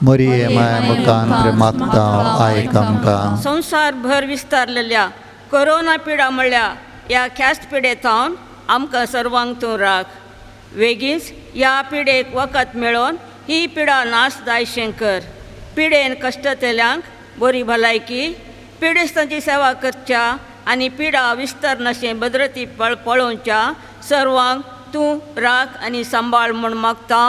मरिये माया मुखांत मागता आयक आमकां. संवसारभर विस्तारलेल्या कोरोना पिडा म्हणल्या ह्या ख्यास्त पिडे थावन आमकां सर्वांक तूं राख. वेगींच ह्या पिडेक वखद मेळोवन ही पिडा नाश जायशें कर. पिडेन कश्टतल्यांक बरी भलायकी, पिडेस्तांची सेवा करच्या आनी पिडा विस्तारनाशें भद्रती पळोवच्या सर्वांक तूं राख आनी सांबाळ म्हूण मागता.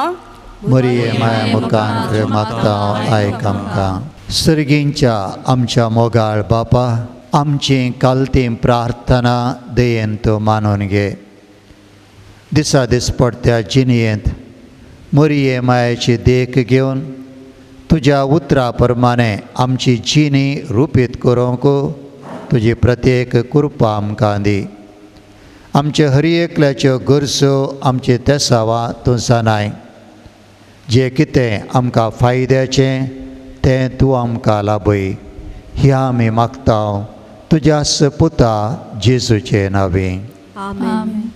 मरिये माया मुखांत मागता आयक आमकां. सर्गींच्या आमच्या मोगाळ बापा, आमची कालती प्रार्थना दयेन तूं मानून घे. दिसा दिसपडत्या जिणयेंत मरिये मायाची देख घेवन तुज्या उतरा प्रमाणे आमची जिणी रुपीत करूंक तुजी प्रत्येक कृपा आमकां दी. आमचे हर एकल्याच्यो गरजो, आमचे तेसावां तूं जाणाय. जें कितें आमकां फायद्याचें तें तूं आमकां लाभय. ह्या आमी मागता तुज्या पुता जेजूचे नांवे. आमेन.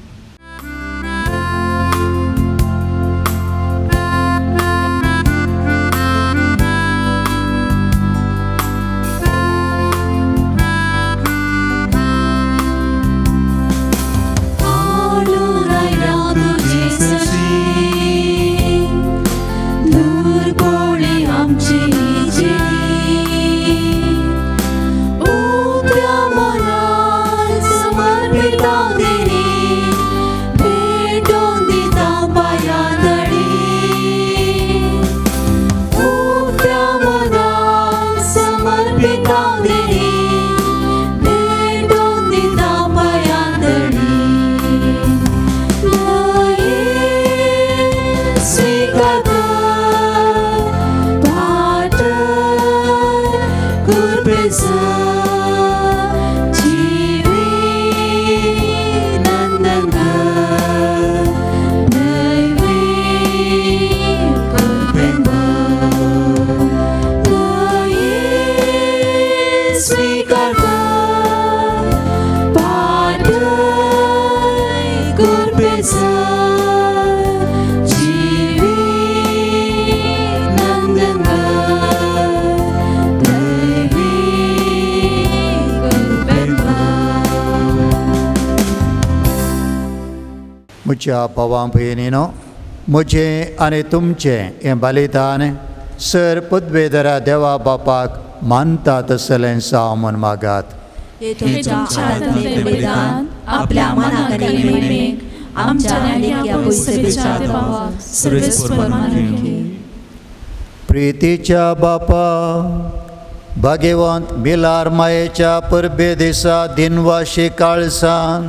दिता भेटोवन दिता पांयांतळी दयेन स्विकार कर पाटर कृपेसर जिवी नंदन कर दैवी कृपेन भर दयेन स्विकार कर पाटर कृपेसर जिवी नंदन कर दैवी कृपेन भर. म्हज्या भावां भयणीनो, म्हजें आनी तुमचें हें बलिदान सर पदवेधरा देवा बापाक मानता तसलें जावं म्हूण मागात. हे तुमच्या हातांतलें बलिदान आपल्या मनाक आनी महिमेक आमच्या आनी ह्या पयसुच्या देवाक सर्वेस्पर मानकी. प्रितीच्या बापा, भाग्यवंत मिलार मायेच्या परबे दिसा दिनवाशी काळसान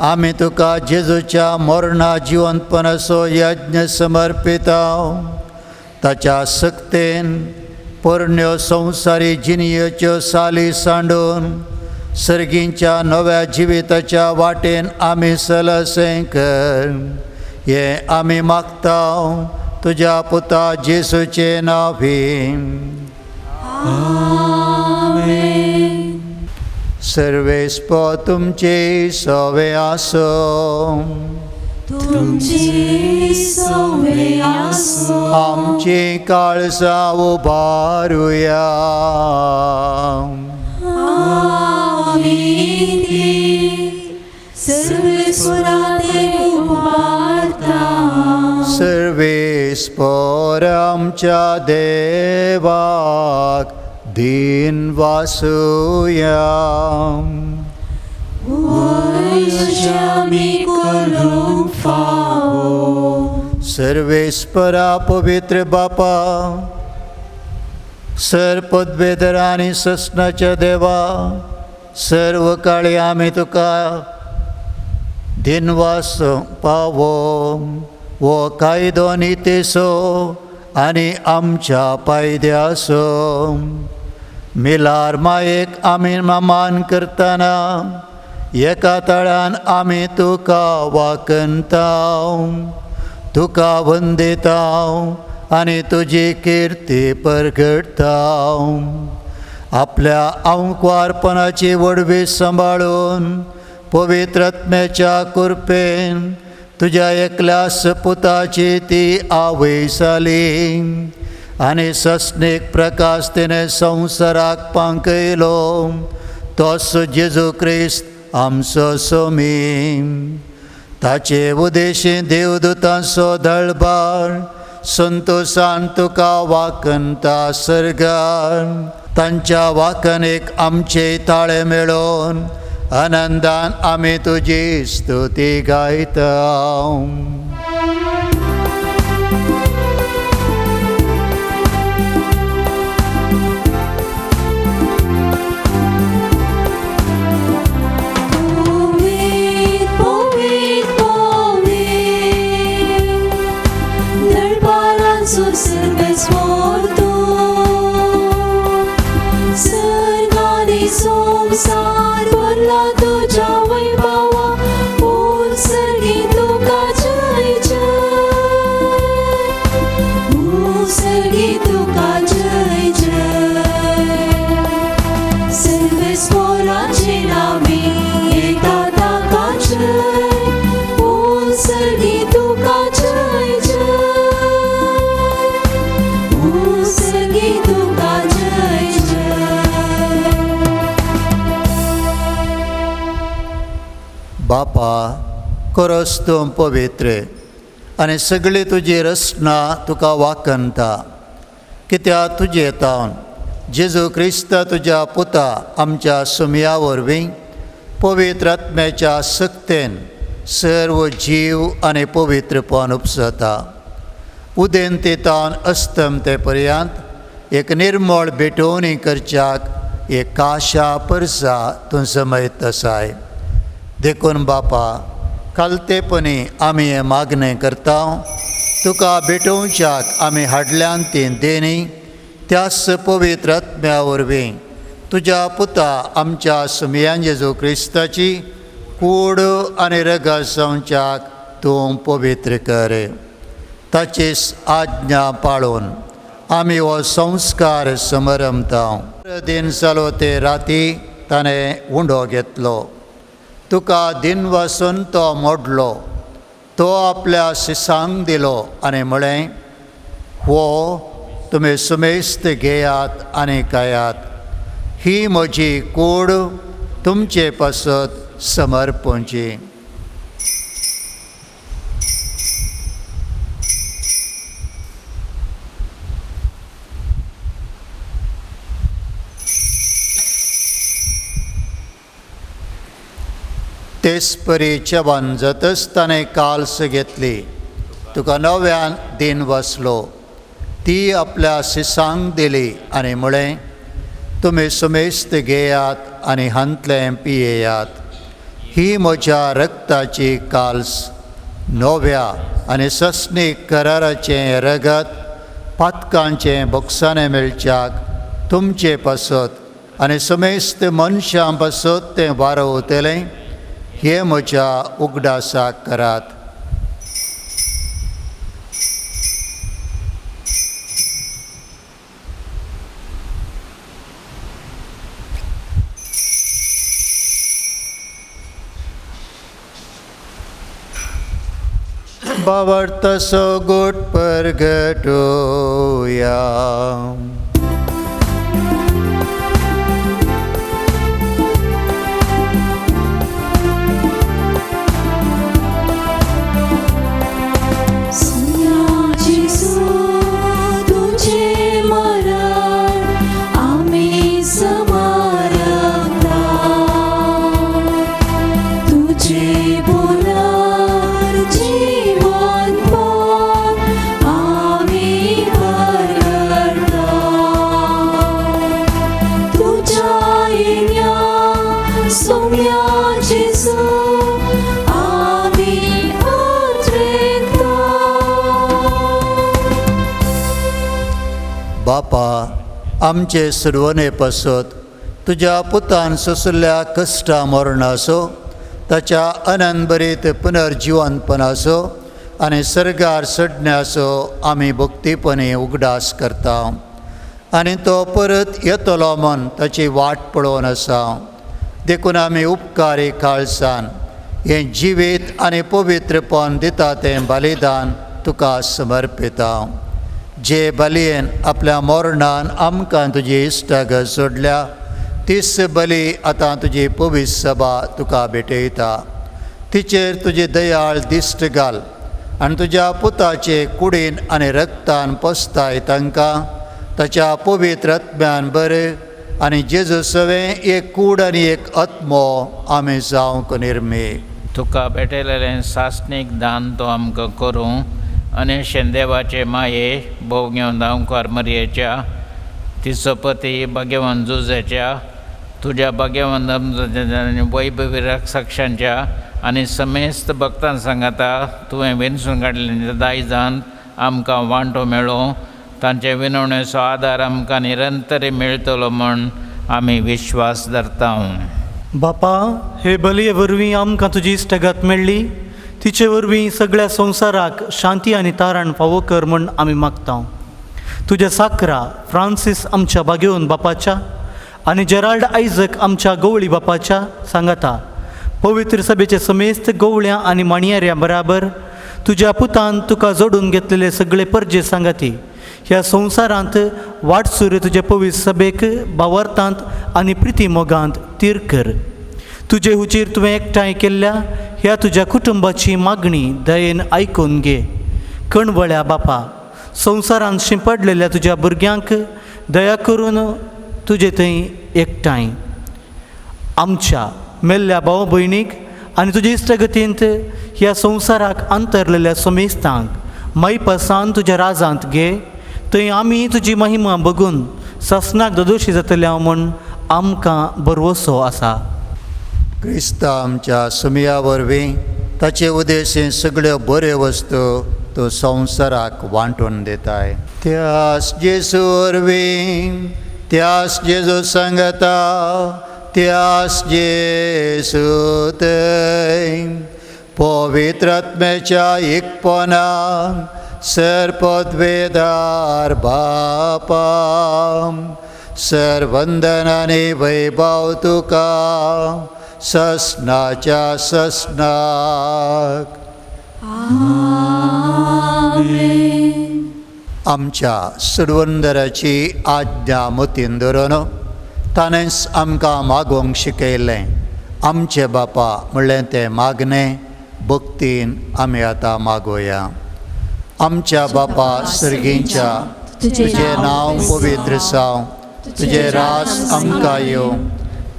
आमी तुका जेजूच्या मरणा जिवंतपणाचो यज्ञ समर्पिताव. ताच्या सक्तेन पोरण्यो संवसारी जिणयेच्यो साली सांडून सर्गींच्या नव्या जिविताच्या वाटेन आमी सलसें कर, हें आमी मागता तुज्या पुता जेजूचे नांवीन. सर्वेस्पर तुमचे सवे आसो. तुमची सवे आसो. आमची काळजां उबारुया. आमी ती सर्वेस्परा उबारता. सर्वेस्पर आमच्या देवाक दीन वासुया. वैश्यामी करूंक फावो. सर्वेस्परा पवित्र बापा, सर पदवेधर आनी ससनाच्या देवा, सर्व काळी आमी तुका दिनवास पावो. वो कायदो नितीचो आनी आमच्या पायद्याचो मिलार मायेक आमी मान करतना एका तळान आमी तुका वाकनताव, तुका वंदिताव आनी तुजी किर्ती परगटताव. आपल्या आंकवारपणाची वडवी सांबाळून पवित्र आत्म्याच्या कृपेन तुज्या एकल्या सपुताची ती आवय जाली आनी सस्नीक प्रकाश तिणें संवसाराक पांकयलो, तोच जेजू क्रिस्त आमचो सोमी. ताचे उदेशी देवदूतांचो दळबार संतोशान तुका वाकनता सर्गार. तांच्या वाकनेक आमचे ताळे मेळोवन आनंदान आमी तुजी स्तुती गायता. पवीत पवीत पवीत दरबारांचो सर्वेस्पर तूं, सर्ग आनी संवसार भरला तुज्या वैभवा, उत्सर्गी तुका जय जय, उत्सर्गी तुका जय जय. सर्वेस्पराचे नांवी येता ताका जय, उत्सर्गी तुका जय जय, उत्सर्गी तुका जय जय. बापा, खरोच तूं पवित्र आनी सगळी तुजी रचना तुका वाकनता, कित्याक तुजे तावन जेजू क्रिस्त तुज्या पुता आमच्या सुमया वरवीं पवित्र आत्म्याच्या सक्तेन सर्व जीव आनी पवित्रपण उपसता. उदेंते तावन अस्तमते पर्यंत एक निर्मळ भेटवणी करच्याक एक काशा परसा तूं समयत आसाय. देखून बापा खालतेपणी आमी हें मागणें करता, तुका भेटोवच्याक आमी हाडल्यान ती देणी त्याच पवित्र आत्म्या वरवीं तुज्या पुता आमच्या सुमयान जेजू क्रिस्ताची कूड आनी रगत जावच्याक तूं पवित्र कर. ताचीच आज्ञा पाळून आमी हो संस्कार समरमता. दिन जालो ते राती ताणें उंडो घेतलो, तुका दिन वासून तो मोडलो, तो आपल्या शिसांक दिलो आनी म्हळें, हो तुमी सुमेस्त घेयात आनी खायात, ही म्हजी कूड तुमचे पासत समर्पणची. तेच परी जेवण जातच ताणें काल्स घेतली, तुका नव्यान दिन वसलो, ती आपल्या शिसांक दिली आनी म्हळें, तुमी सुमेस्त घेयात आनी हांतलें पियेयात, ही म्हज्या रक्ताची काल्स, नव्या आनी सस्नीक कराराचें रगत पातकांचें बोगसाणें मेळच्याक तुमचे पासत आनी समेस्त मनशां पासत तें वारवतलें, हे म्हज्या उगडासाक करात. बावर्त सगोट परगटोया. बापा आमचे सुरवणे पासत तुज्या पुतान सोंसल्या कश्टा मरणाचो, ताच्या अनंतभरीत पुनर्जिवनपणाचो आनी सर्गार चडण्याचो आमी भक्तीपणी उगडास करता आनी तो परत येतलो म्हूण ताची वाट पळोवन आसा. देखून आमी उपकारी काळसान हें जिवीत आनी पवित्रपण दिता तें बलिदान तुका समर्पिता. जे बलयेन आपल्या मरणान आमकां तुजी इश्टागत सोडल्या तीच बली आतां तुजी पवित्र सभा तुका भेटयता. तिचेर तुजी दयाळ दिश्ट घाल आनी तुज्या पुताचे कुडीन आनी रक्तान पोसताय तांकां ताच्या पवित्र आत्म्यान बरें आनी जेजू सवें एक कूड आनी एक आत्मो आमी जावंक निर्मी. तुका भेटयलेलें सासणीक दान तो आमकां करूं आनी शेंदेवाचे माये भोव धांवकार मरयेच्या तिचो पती भाग्यवान जुजेच्या तुज्या भाग्यवान वैभवी साक्षांच्या आनी समेस्त भक्तां सांगाता तुवें विनसून काडलें दायजान आमकां वांटो मेळो, तांचे विनवणेचो आदार आमकां निरंतर मेळटलो म्हूण आमी विश्वास धरता. बापा हे बलये वरवीं आमकां तुजी इश्टागत मेळ्ळी, तिचे वरवीं सगळ्या संवसाराक शांती आनी तारण फावो कर म्हूण आमी मागता. तुज्या साकरा फ्रांसीस आमच्या भाग्योवन बापाच्या आनी जेराल्ड आयजक आमच्या गवळी बापाच्या सांगाता पवित्र सभेचे समेस्त गवळ्यां आनी माणयाऱ्यां बराबर तुज्या पुतान तुका जोडून घेतलेले सगळे परजे सांगाती ह्या संवसारांत वाटसूर तुज्या पवित्र सभेक बावरतांत आनी प्रिती मोगांत तीर कर. तुजे हुजीर तुवें एकठांय केल्ल्या ह्या तुज्या कुटुंबाची मागणी दयेन आयकून घे. कणवळ्या बापा संवसारांत शिंपडलेल्या तुज्या भुरग्यांक दया करून तुजे थंय एकठांय आमच्या मेल्ल्या भाव भयणीक आनी तुजे इश्टगतींत ह्या संवसाराक अंतरलेल्या समेस्तांक मैपसान तुज्या राजांत घे, थंय आमी तुजी महिमा बघून ससनाक ददोशी जातल्या म्हूण आमकां भरवसो आसा. क्रिस्ता आमच्या सुमया वरवीं ताचे उदेशी सगळ्यो बऱ्यो वस्तू तो संवसाराक वांटून दिताय. त्यास जेजू वरवीं, त्यास जेजू सांगता, त्यास जेजू थंय पवित्र आत्म्याच्या एकपणान सर पदवेदार बापा सर वंदनाने वैभव तुका ससनाच्या ससनाक. आमच्या सुडवंदराची आज्ञा मतीन धरून ताणेंच आमकां मागोवंक शिकयलें. आमचे बापा म्हणलें तें मागणें भक्तीन आमी आतां मागोया. आमच्या बापा सर्गींच्या, तुजें नांव पवित्र जावं, तुजें राज आमकां येवं,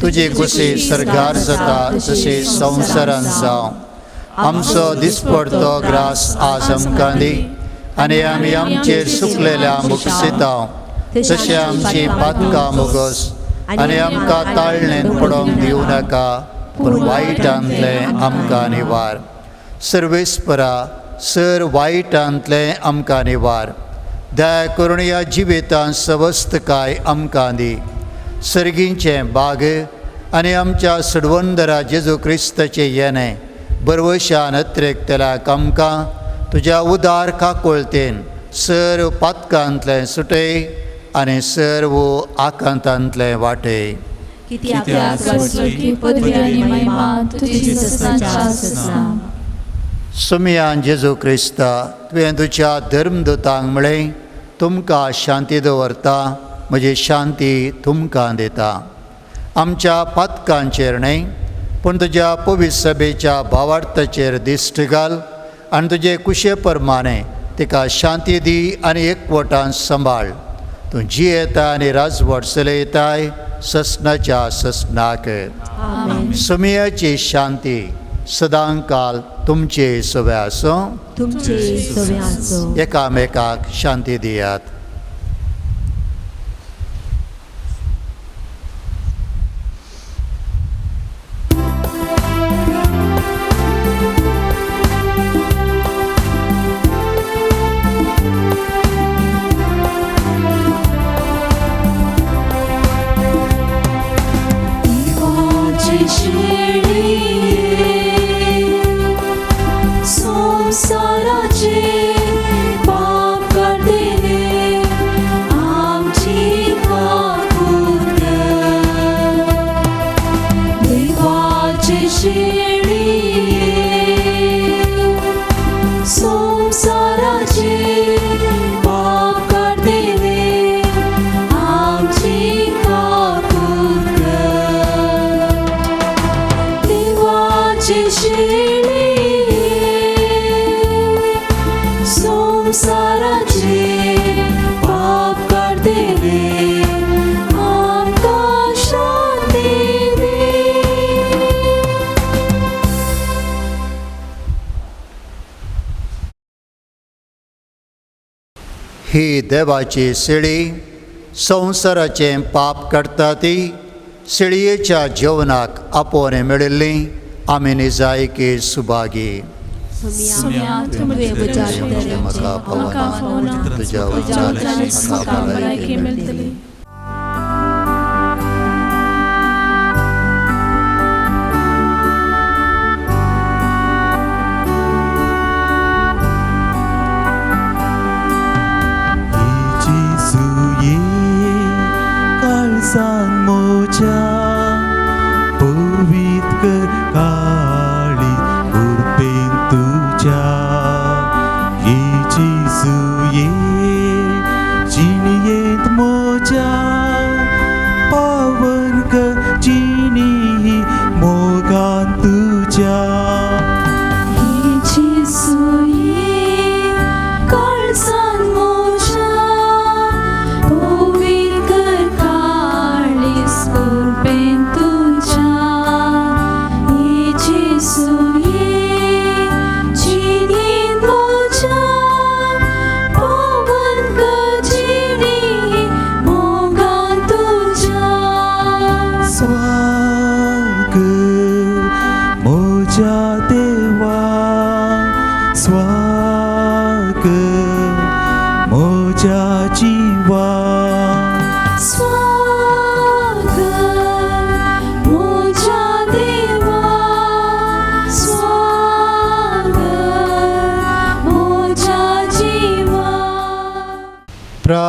तुजी कुशी सर्गार जाता तशी संवसारान जावं. आमचो दिसपडतो ग्रास आज आमकां दी आनी आमी आमचेर सुकलेल्या मुक्सितांव तशें आमची पातकां मुगोस आनी आमकां ताळणेन पडोवंक दिवं नाका, पूण वायटांतलें आमकां निवार. सर्वेस्परा सर वायटांतलें आमकां निवार. दया करून ह्या जिवितांत सवस्तकाय आमकां दी. सर्गींचें बाग आनी आमच्या सडवंदरा जेजू क्रिस्ताचें येणें बरवशान अत्रेकतल्याक आमकां तुज्या उदार काकुळतेन सर्व पातकांतलें सुटय आनी सर्व आकांतांतलें वाटय. सुमयान जेजू क्रिस्ता, तुवें तुज्या धर्मदूतांक म्हळें, तुमकां शांती दवरता, म्हजी शांती तुमकां दिता. आमच्या पातकांचेर न्हय पूण तुज्या पवित्र सभेच्या भावार्थाचेर दिश्ट घाल आनी तुजे कुशे प्रमाणे तिका शांती दी आनी एकवटान सांबाळ. तूं जियेता आनी राजवट चलयताय ससनाच्या ससनाक. सुमयाची शांती सदांकाल तुमचे सवे आसूं. एकामेकाक शांती दियात. ही देवाची शेळी संवसाराचें पाप काडटा ती शेळयेच्या जेवणाक आपोवणें मेळिल्ली आमी निजायकी सुभागी. म्हाका पावना तुज्या म्हाका भलायकी मेळटली. Spur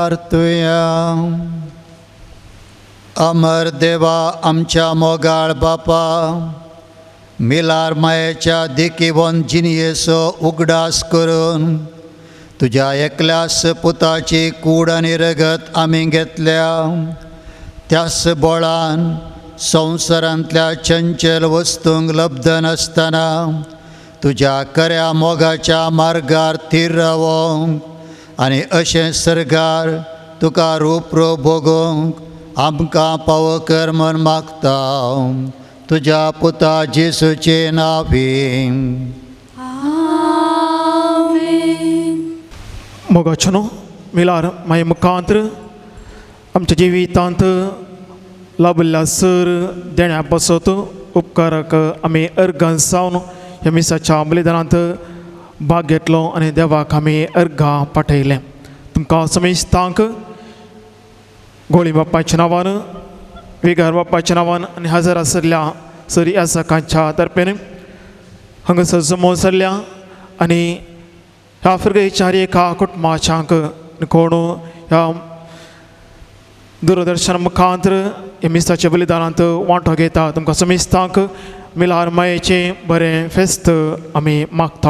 प्रार्थुया. अमर देवा आमच्या मोगाळ बापा, मिलार मायेच्या देखीवन जिणयेचो उगडास करून तुज्या एकल्यास पुताची कूड आनी रगत आमी घेतल्या त्याच बळान संवसारांतल्या चंचल वस्तूंक लब्ध नासतना तुज्या खऱ्या मोगाच्या मार्गार थीर रावोंक आनी अशें सर्गार तुका रूप रूप भोगोवंक आमकां पावो कर म्हूण मागता तुज्या पुता जेसूचे नांवी. मोगाचो न्हू मिलार माये मुखांत आमच्या जिवितांत लाभिल्ल्या सर देण्या पासत उपकाराक आमी अर्गां जावन ह्या मिसाच्या बलिदानांत भाग घेतलो आनी देवाक आमी अर्गां पाठयलें. तुमकां समेस्तांक गोळी बाप्पाच्या नांवान, विगार बाप्पाच्या नांवान आनी हजर आशिल्ल्या सरी आसाकांच्या तर्फेन हांगासर जमो जाल्ल्या आनी ह्या फिरगेच्या एका कुटुंबाच्यांक कोण ह्या दूरदर्शन मुखांत ह्या मिसाच्या बलिदानांत वांटो घेता तुमकां समेस्तांक मिलार मायेचें बरें फेस्त आमी मागता.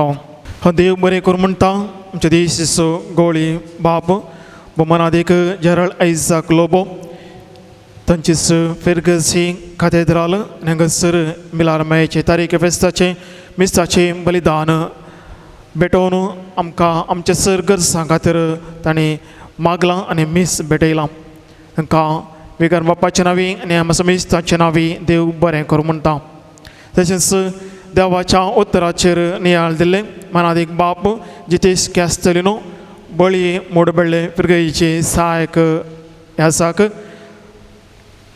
हो देव बरें करूं म्हणटा आमच्या देशीचो गोळी बाप भोवमानादीक जेरल आयजाक लोबो तांचीच फिरगसी कातेद्राल आनी हांगासर मिलार मायेचे तारीख फेस्ताचें मिसाचें बलिदान भेटोवन आमकां आमच्या सर गरजां खातीर तांणी मागलां आनी मीस भेटयलां. तांकां विगार बाप्पाच्या नांवी आनी आमच्या समेस्ताच्या नांवी देव बरें करूं म्हणटा. तशेंच देवाच्या उतराचेर नियाळ दिल्लें मानादीक बाप जितेश कॅस्टलिनो बळी मोडबेळ्ळे फिरगईचे सहायक ह्यासाक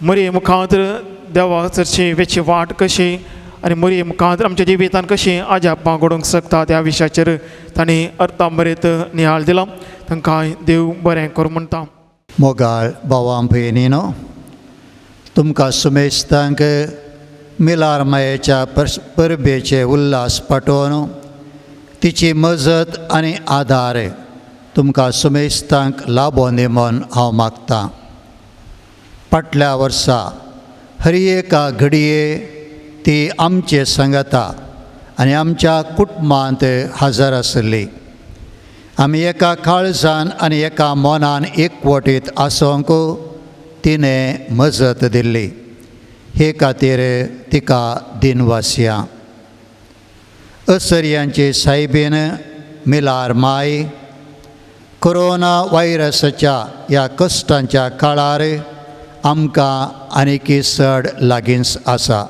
मोरये मुखांत देवा चडशी वेची वाट कशी आनी मोरये मुखांत आमच्या जिवितान कशी आजापां घडोवंक शकता त्या विशयाचेर तांणी अर्थांबरीत नियाळ दिला. तांकां देव बरें करूं म्हणटा. मोगाळ भावां भयणीनो, तुमकां सुमेस्तांक मिलार मायेच्या परबेचे उल्हास पाठोवन तिची मजत आनी आदार तुमकां सुमेस्तांक लाबोन दी म्हूण हांव मागतां. फाटल्या वर्सा हर एका घडये ती आमचे सांगाता आनी आमच्या कुटुंबांत हजर आसली. आमी एका काळजान आनी एका मनान एकवटीत आसूंक तिणें मजत दिल्ली. हे खातीर तिका दिनवासया. असर्यांचे सायबीन मिलार माय कोरोना व्हायरसाच्या ह्या कश्टांच्या काळार आमकां आनीकी चड लागींच आसा.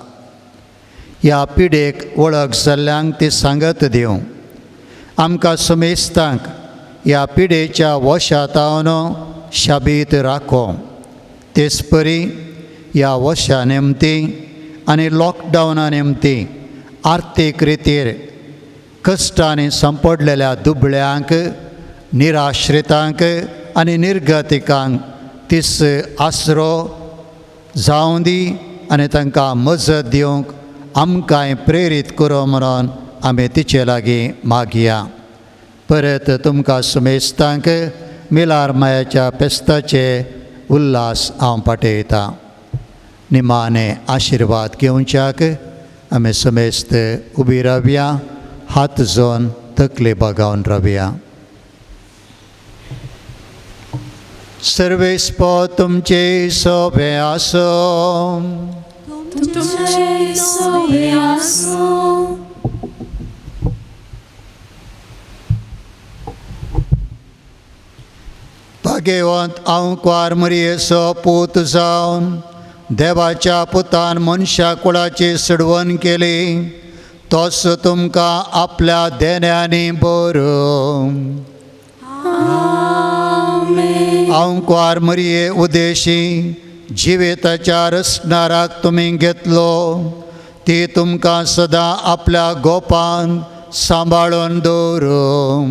ह्या पिडेक वळख जाल्ल्यांक ती सांगत दिवं. आमकां समेस्तांक ह्या पिडेच्या वशातावन शाबीत राखो. तेच परी ह्या वशा निमती आनी लॉकडावना निमती आर्थीक रितीर कश्टांनी सांपडलेल्या दुबळ्यांक, निराश्रितांक आनी निर्गतिकांक तीस आसरो जावं दी आनी तांकां मजत दिवंक आमकांय प्रेरीत करूं म्हणून आमी तिचे लागीं मागया. परत तुमकां सुमेस्तांक मिलार मायाच्या फेस्ताचे उल्हास हांव पाठयतां. निमाणे आशिर्वाद घेवच्याक आमी समेस्त उबी रावया, हात जोन तकली बागावन रावया. सर्वेस्पो तुमचे सोबे आसो. तुमचे सोबे आसो. भाग्यवंत हांव कुवार मरयेचो पूत जावन देवाच्या पुतान मनशा कुळाची सडवण केली तोच तुमकां आपल्या देण्यांनी बरो. हांव कुवार मरये उदेशी जिविताच्या रसणाराक तुमी घेतलो ती तुमकां सदां आपल्या गोपान सांबाळून दवरूं.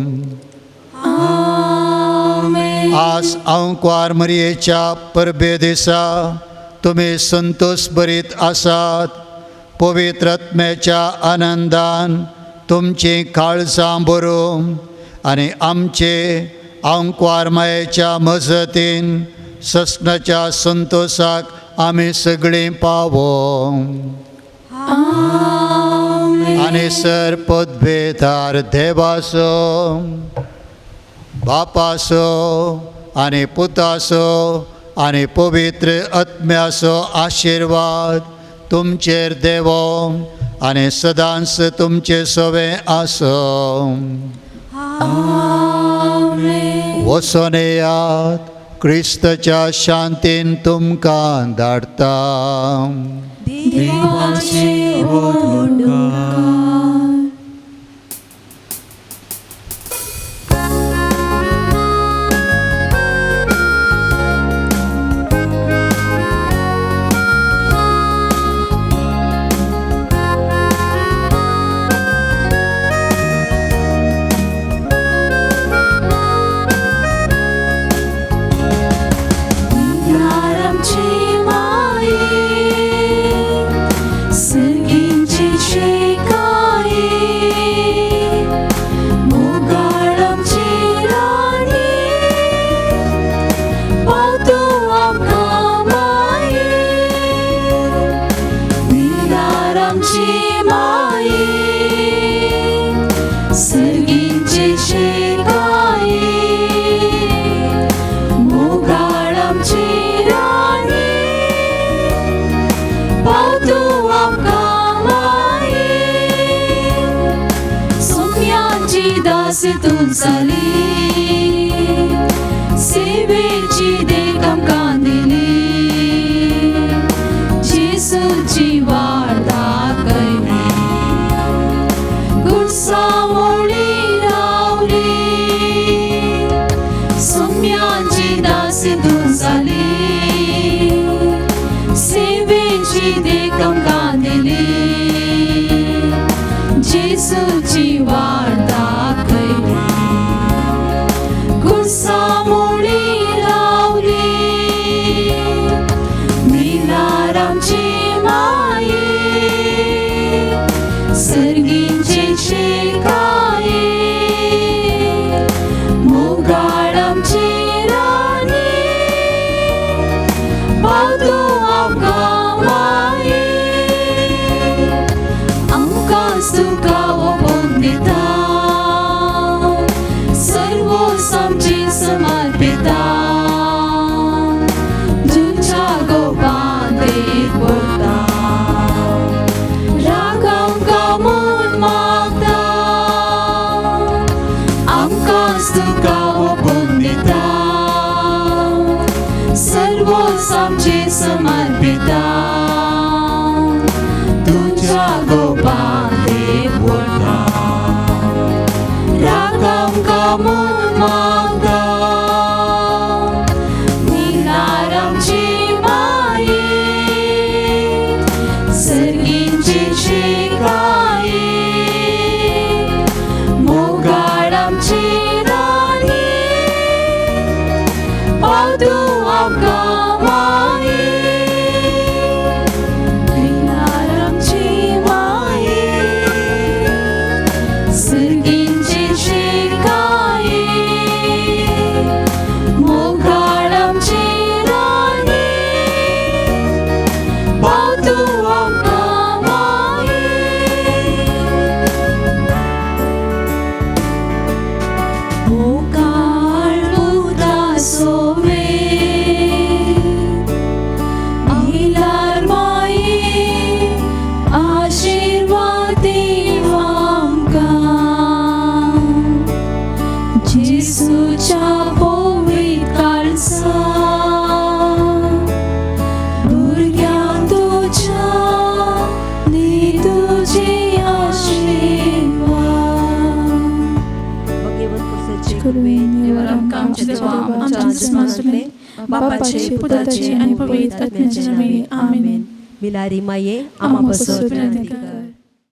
आज हांव कुवार मरयेच्या परबे दिसा तुमी संतोश भरीत आसात. पवित्र आत्म्याच्या आनंदान तुमचीं काळजां भरूं आनी आमचे आंकवार मायेच्या मजतीन ससनाच्या संतोसाक आमी सगळीं पावो। आनी सर पदभेदार देवाचो बापाचो आनी पुताचो आनी पवित्र आत्म्याचो आशिर्वाद तुमचेर देवो आनी सदांच तुमचे सवे आसो। वचोन येयात, क्रिस्तच्या शांतीन तुमकां धाडटा। देवाचे व्हड उपकार। सेवेची देख आमकां दिली, जेसूची वाट दाखयली, गुडसावळी रावली, सोम्याची दासी तूं जाली, सेवेची देख आमकां दिली, जेसूची वाट दाखयली, गुडसावळी रावली, मिलारामची माये, सर्गींचे शेकाये, मोगाळामची राणी, पावतो आमकां माये, आमकां सुखा ओपोवन दिता, सर्वोस आमची समर्पिता, तुज्या गोपांत एक पडटा, राग आमकां म्हूण मागता, आमकां तुका ओपोवन दिता, सर्वोस आमची समर्पिता, तुज्या गोपांत एक पडटा, राग आमकां म्हूण मागता, मिलारामची माये, सर्गींचे शेकाये, मोगाळामची राणी, पावतू आमकां माये, मिलारामची माये, सर्गींचे शेकाये, मोगाळामची राणी, पावतू आमकां माये। मोगाळ उदासोवे, मिलार माये, आशिर्वाद दीव आमकां, जेसूच्या पवित्र काळजा, भुरग्यांक तुज्या दी तुजी आशिर्वाद। बापाचे पुताचे आनी पवित्र आत्म्याचे नांवान आमेन। मिलारी माये आमा पासत विनंती कर।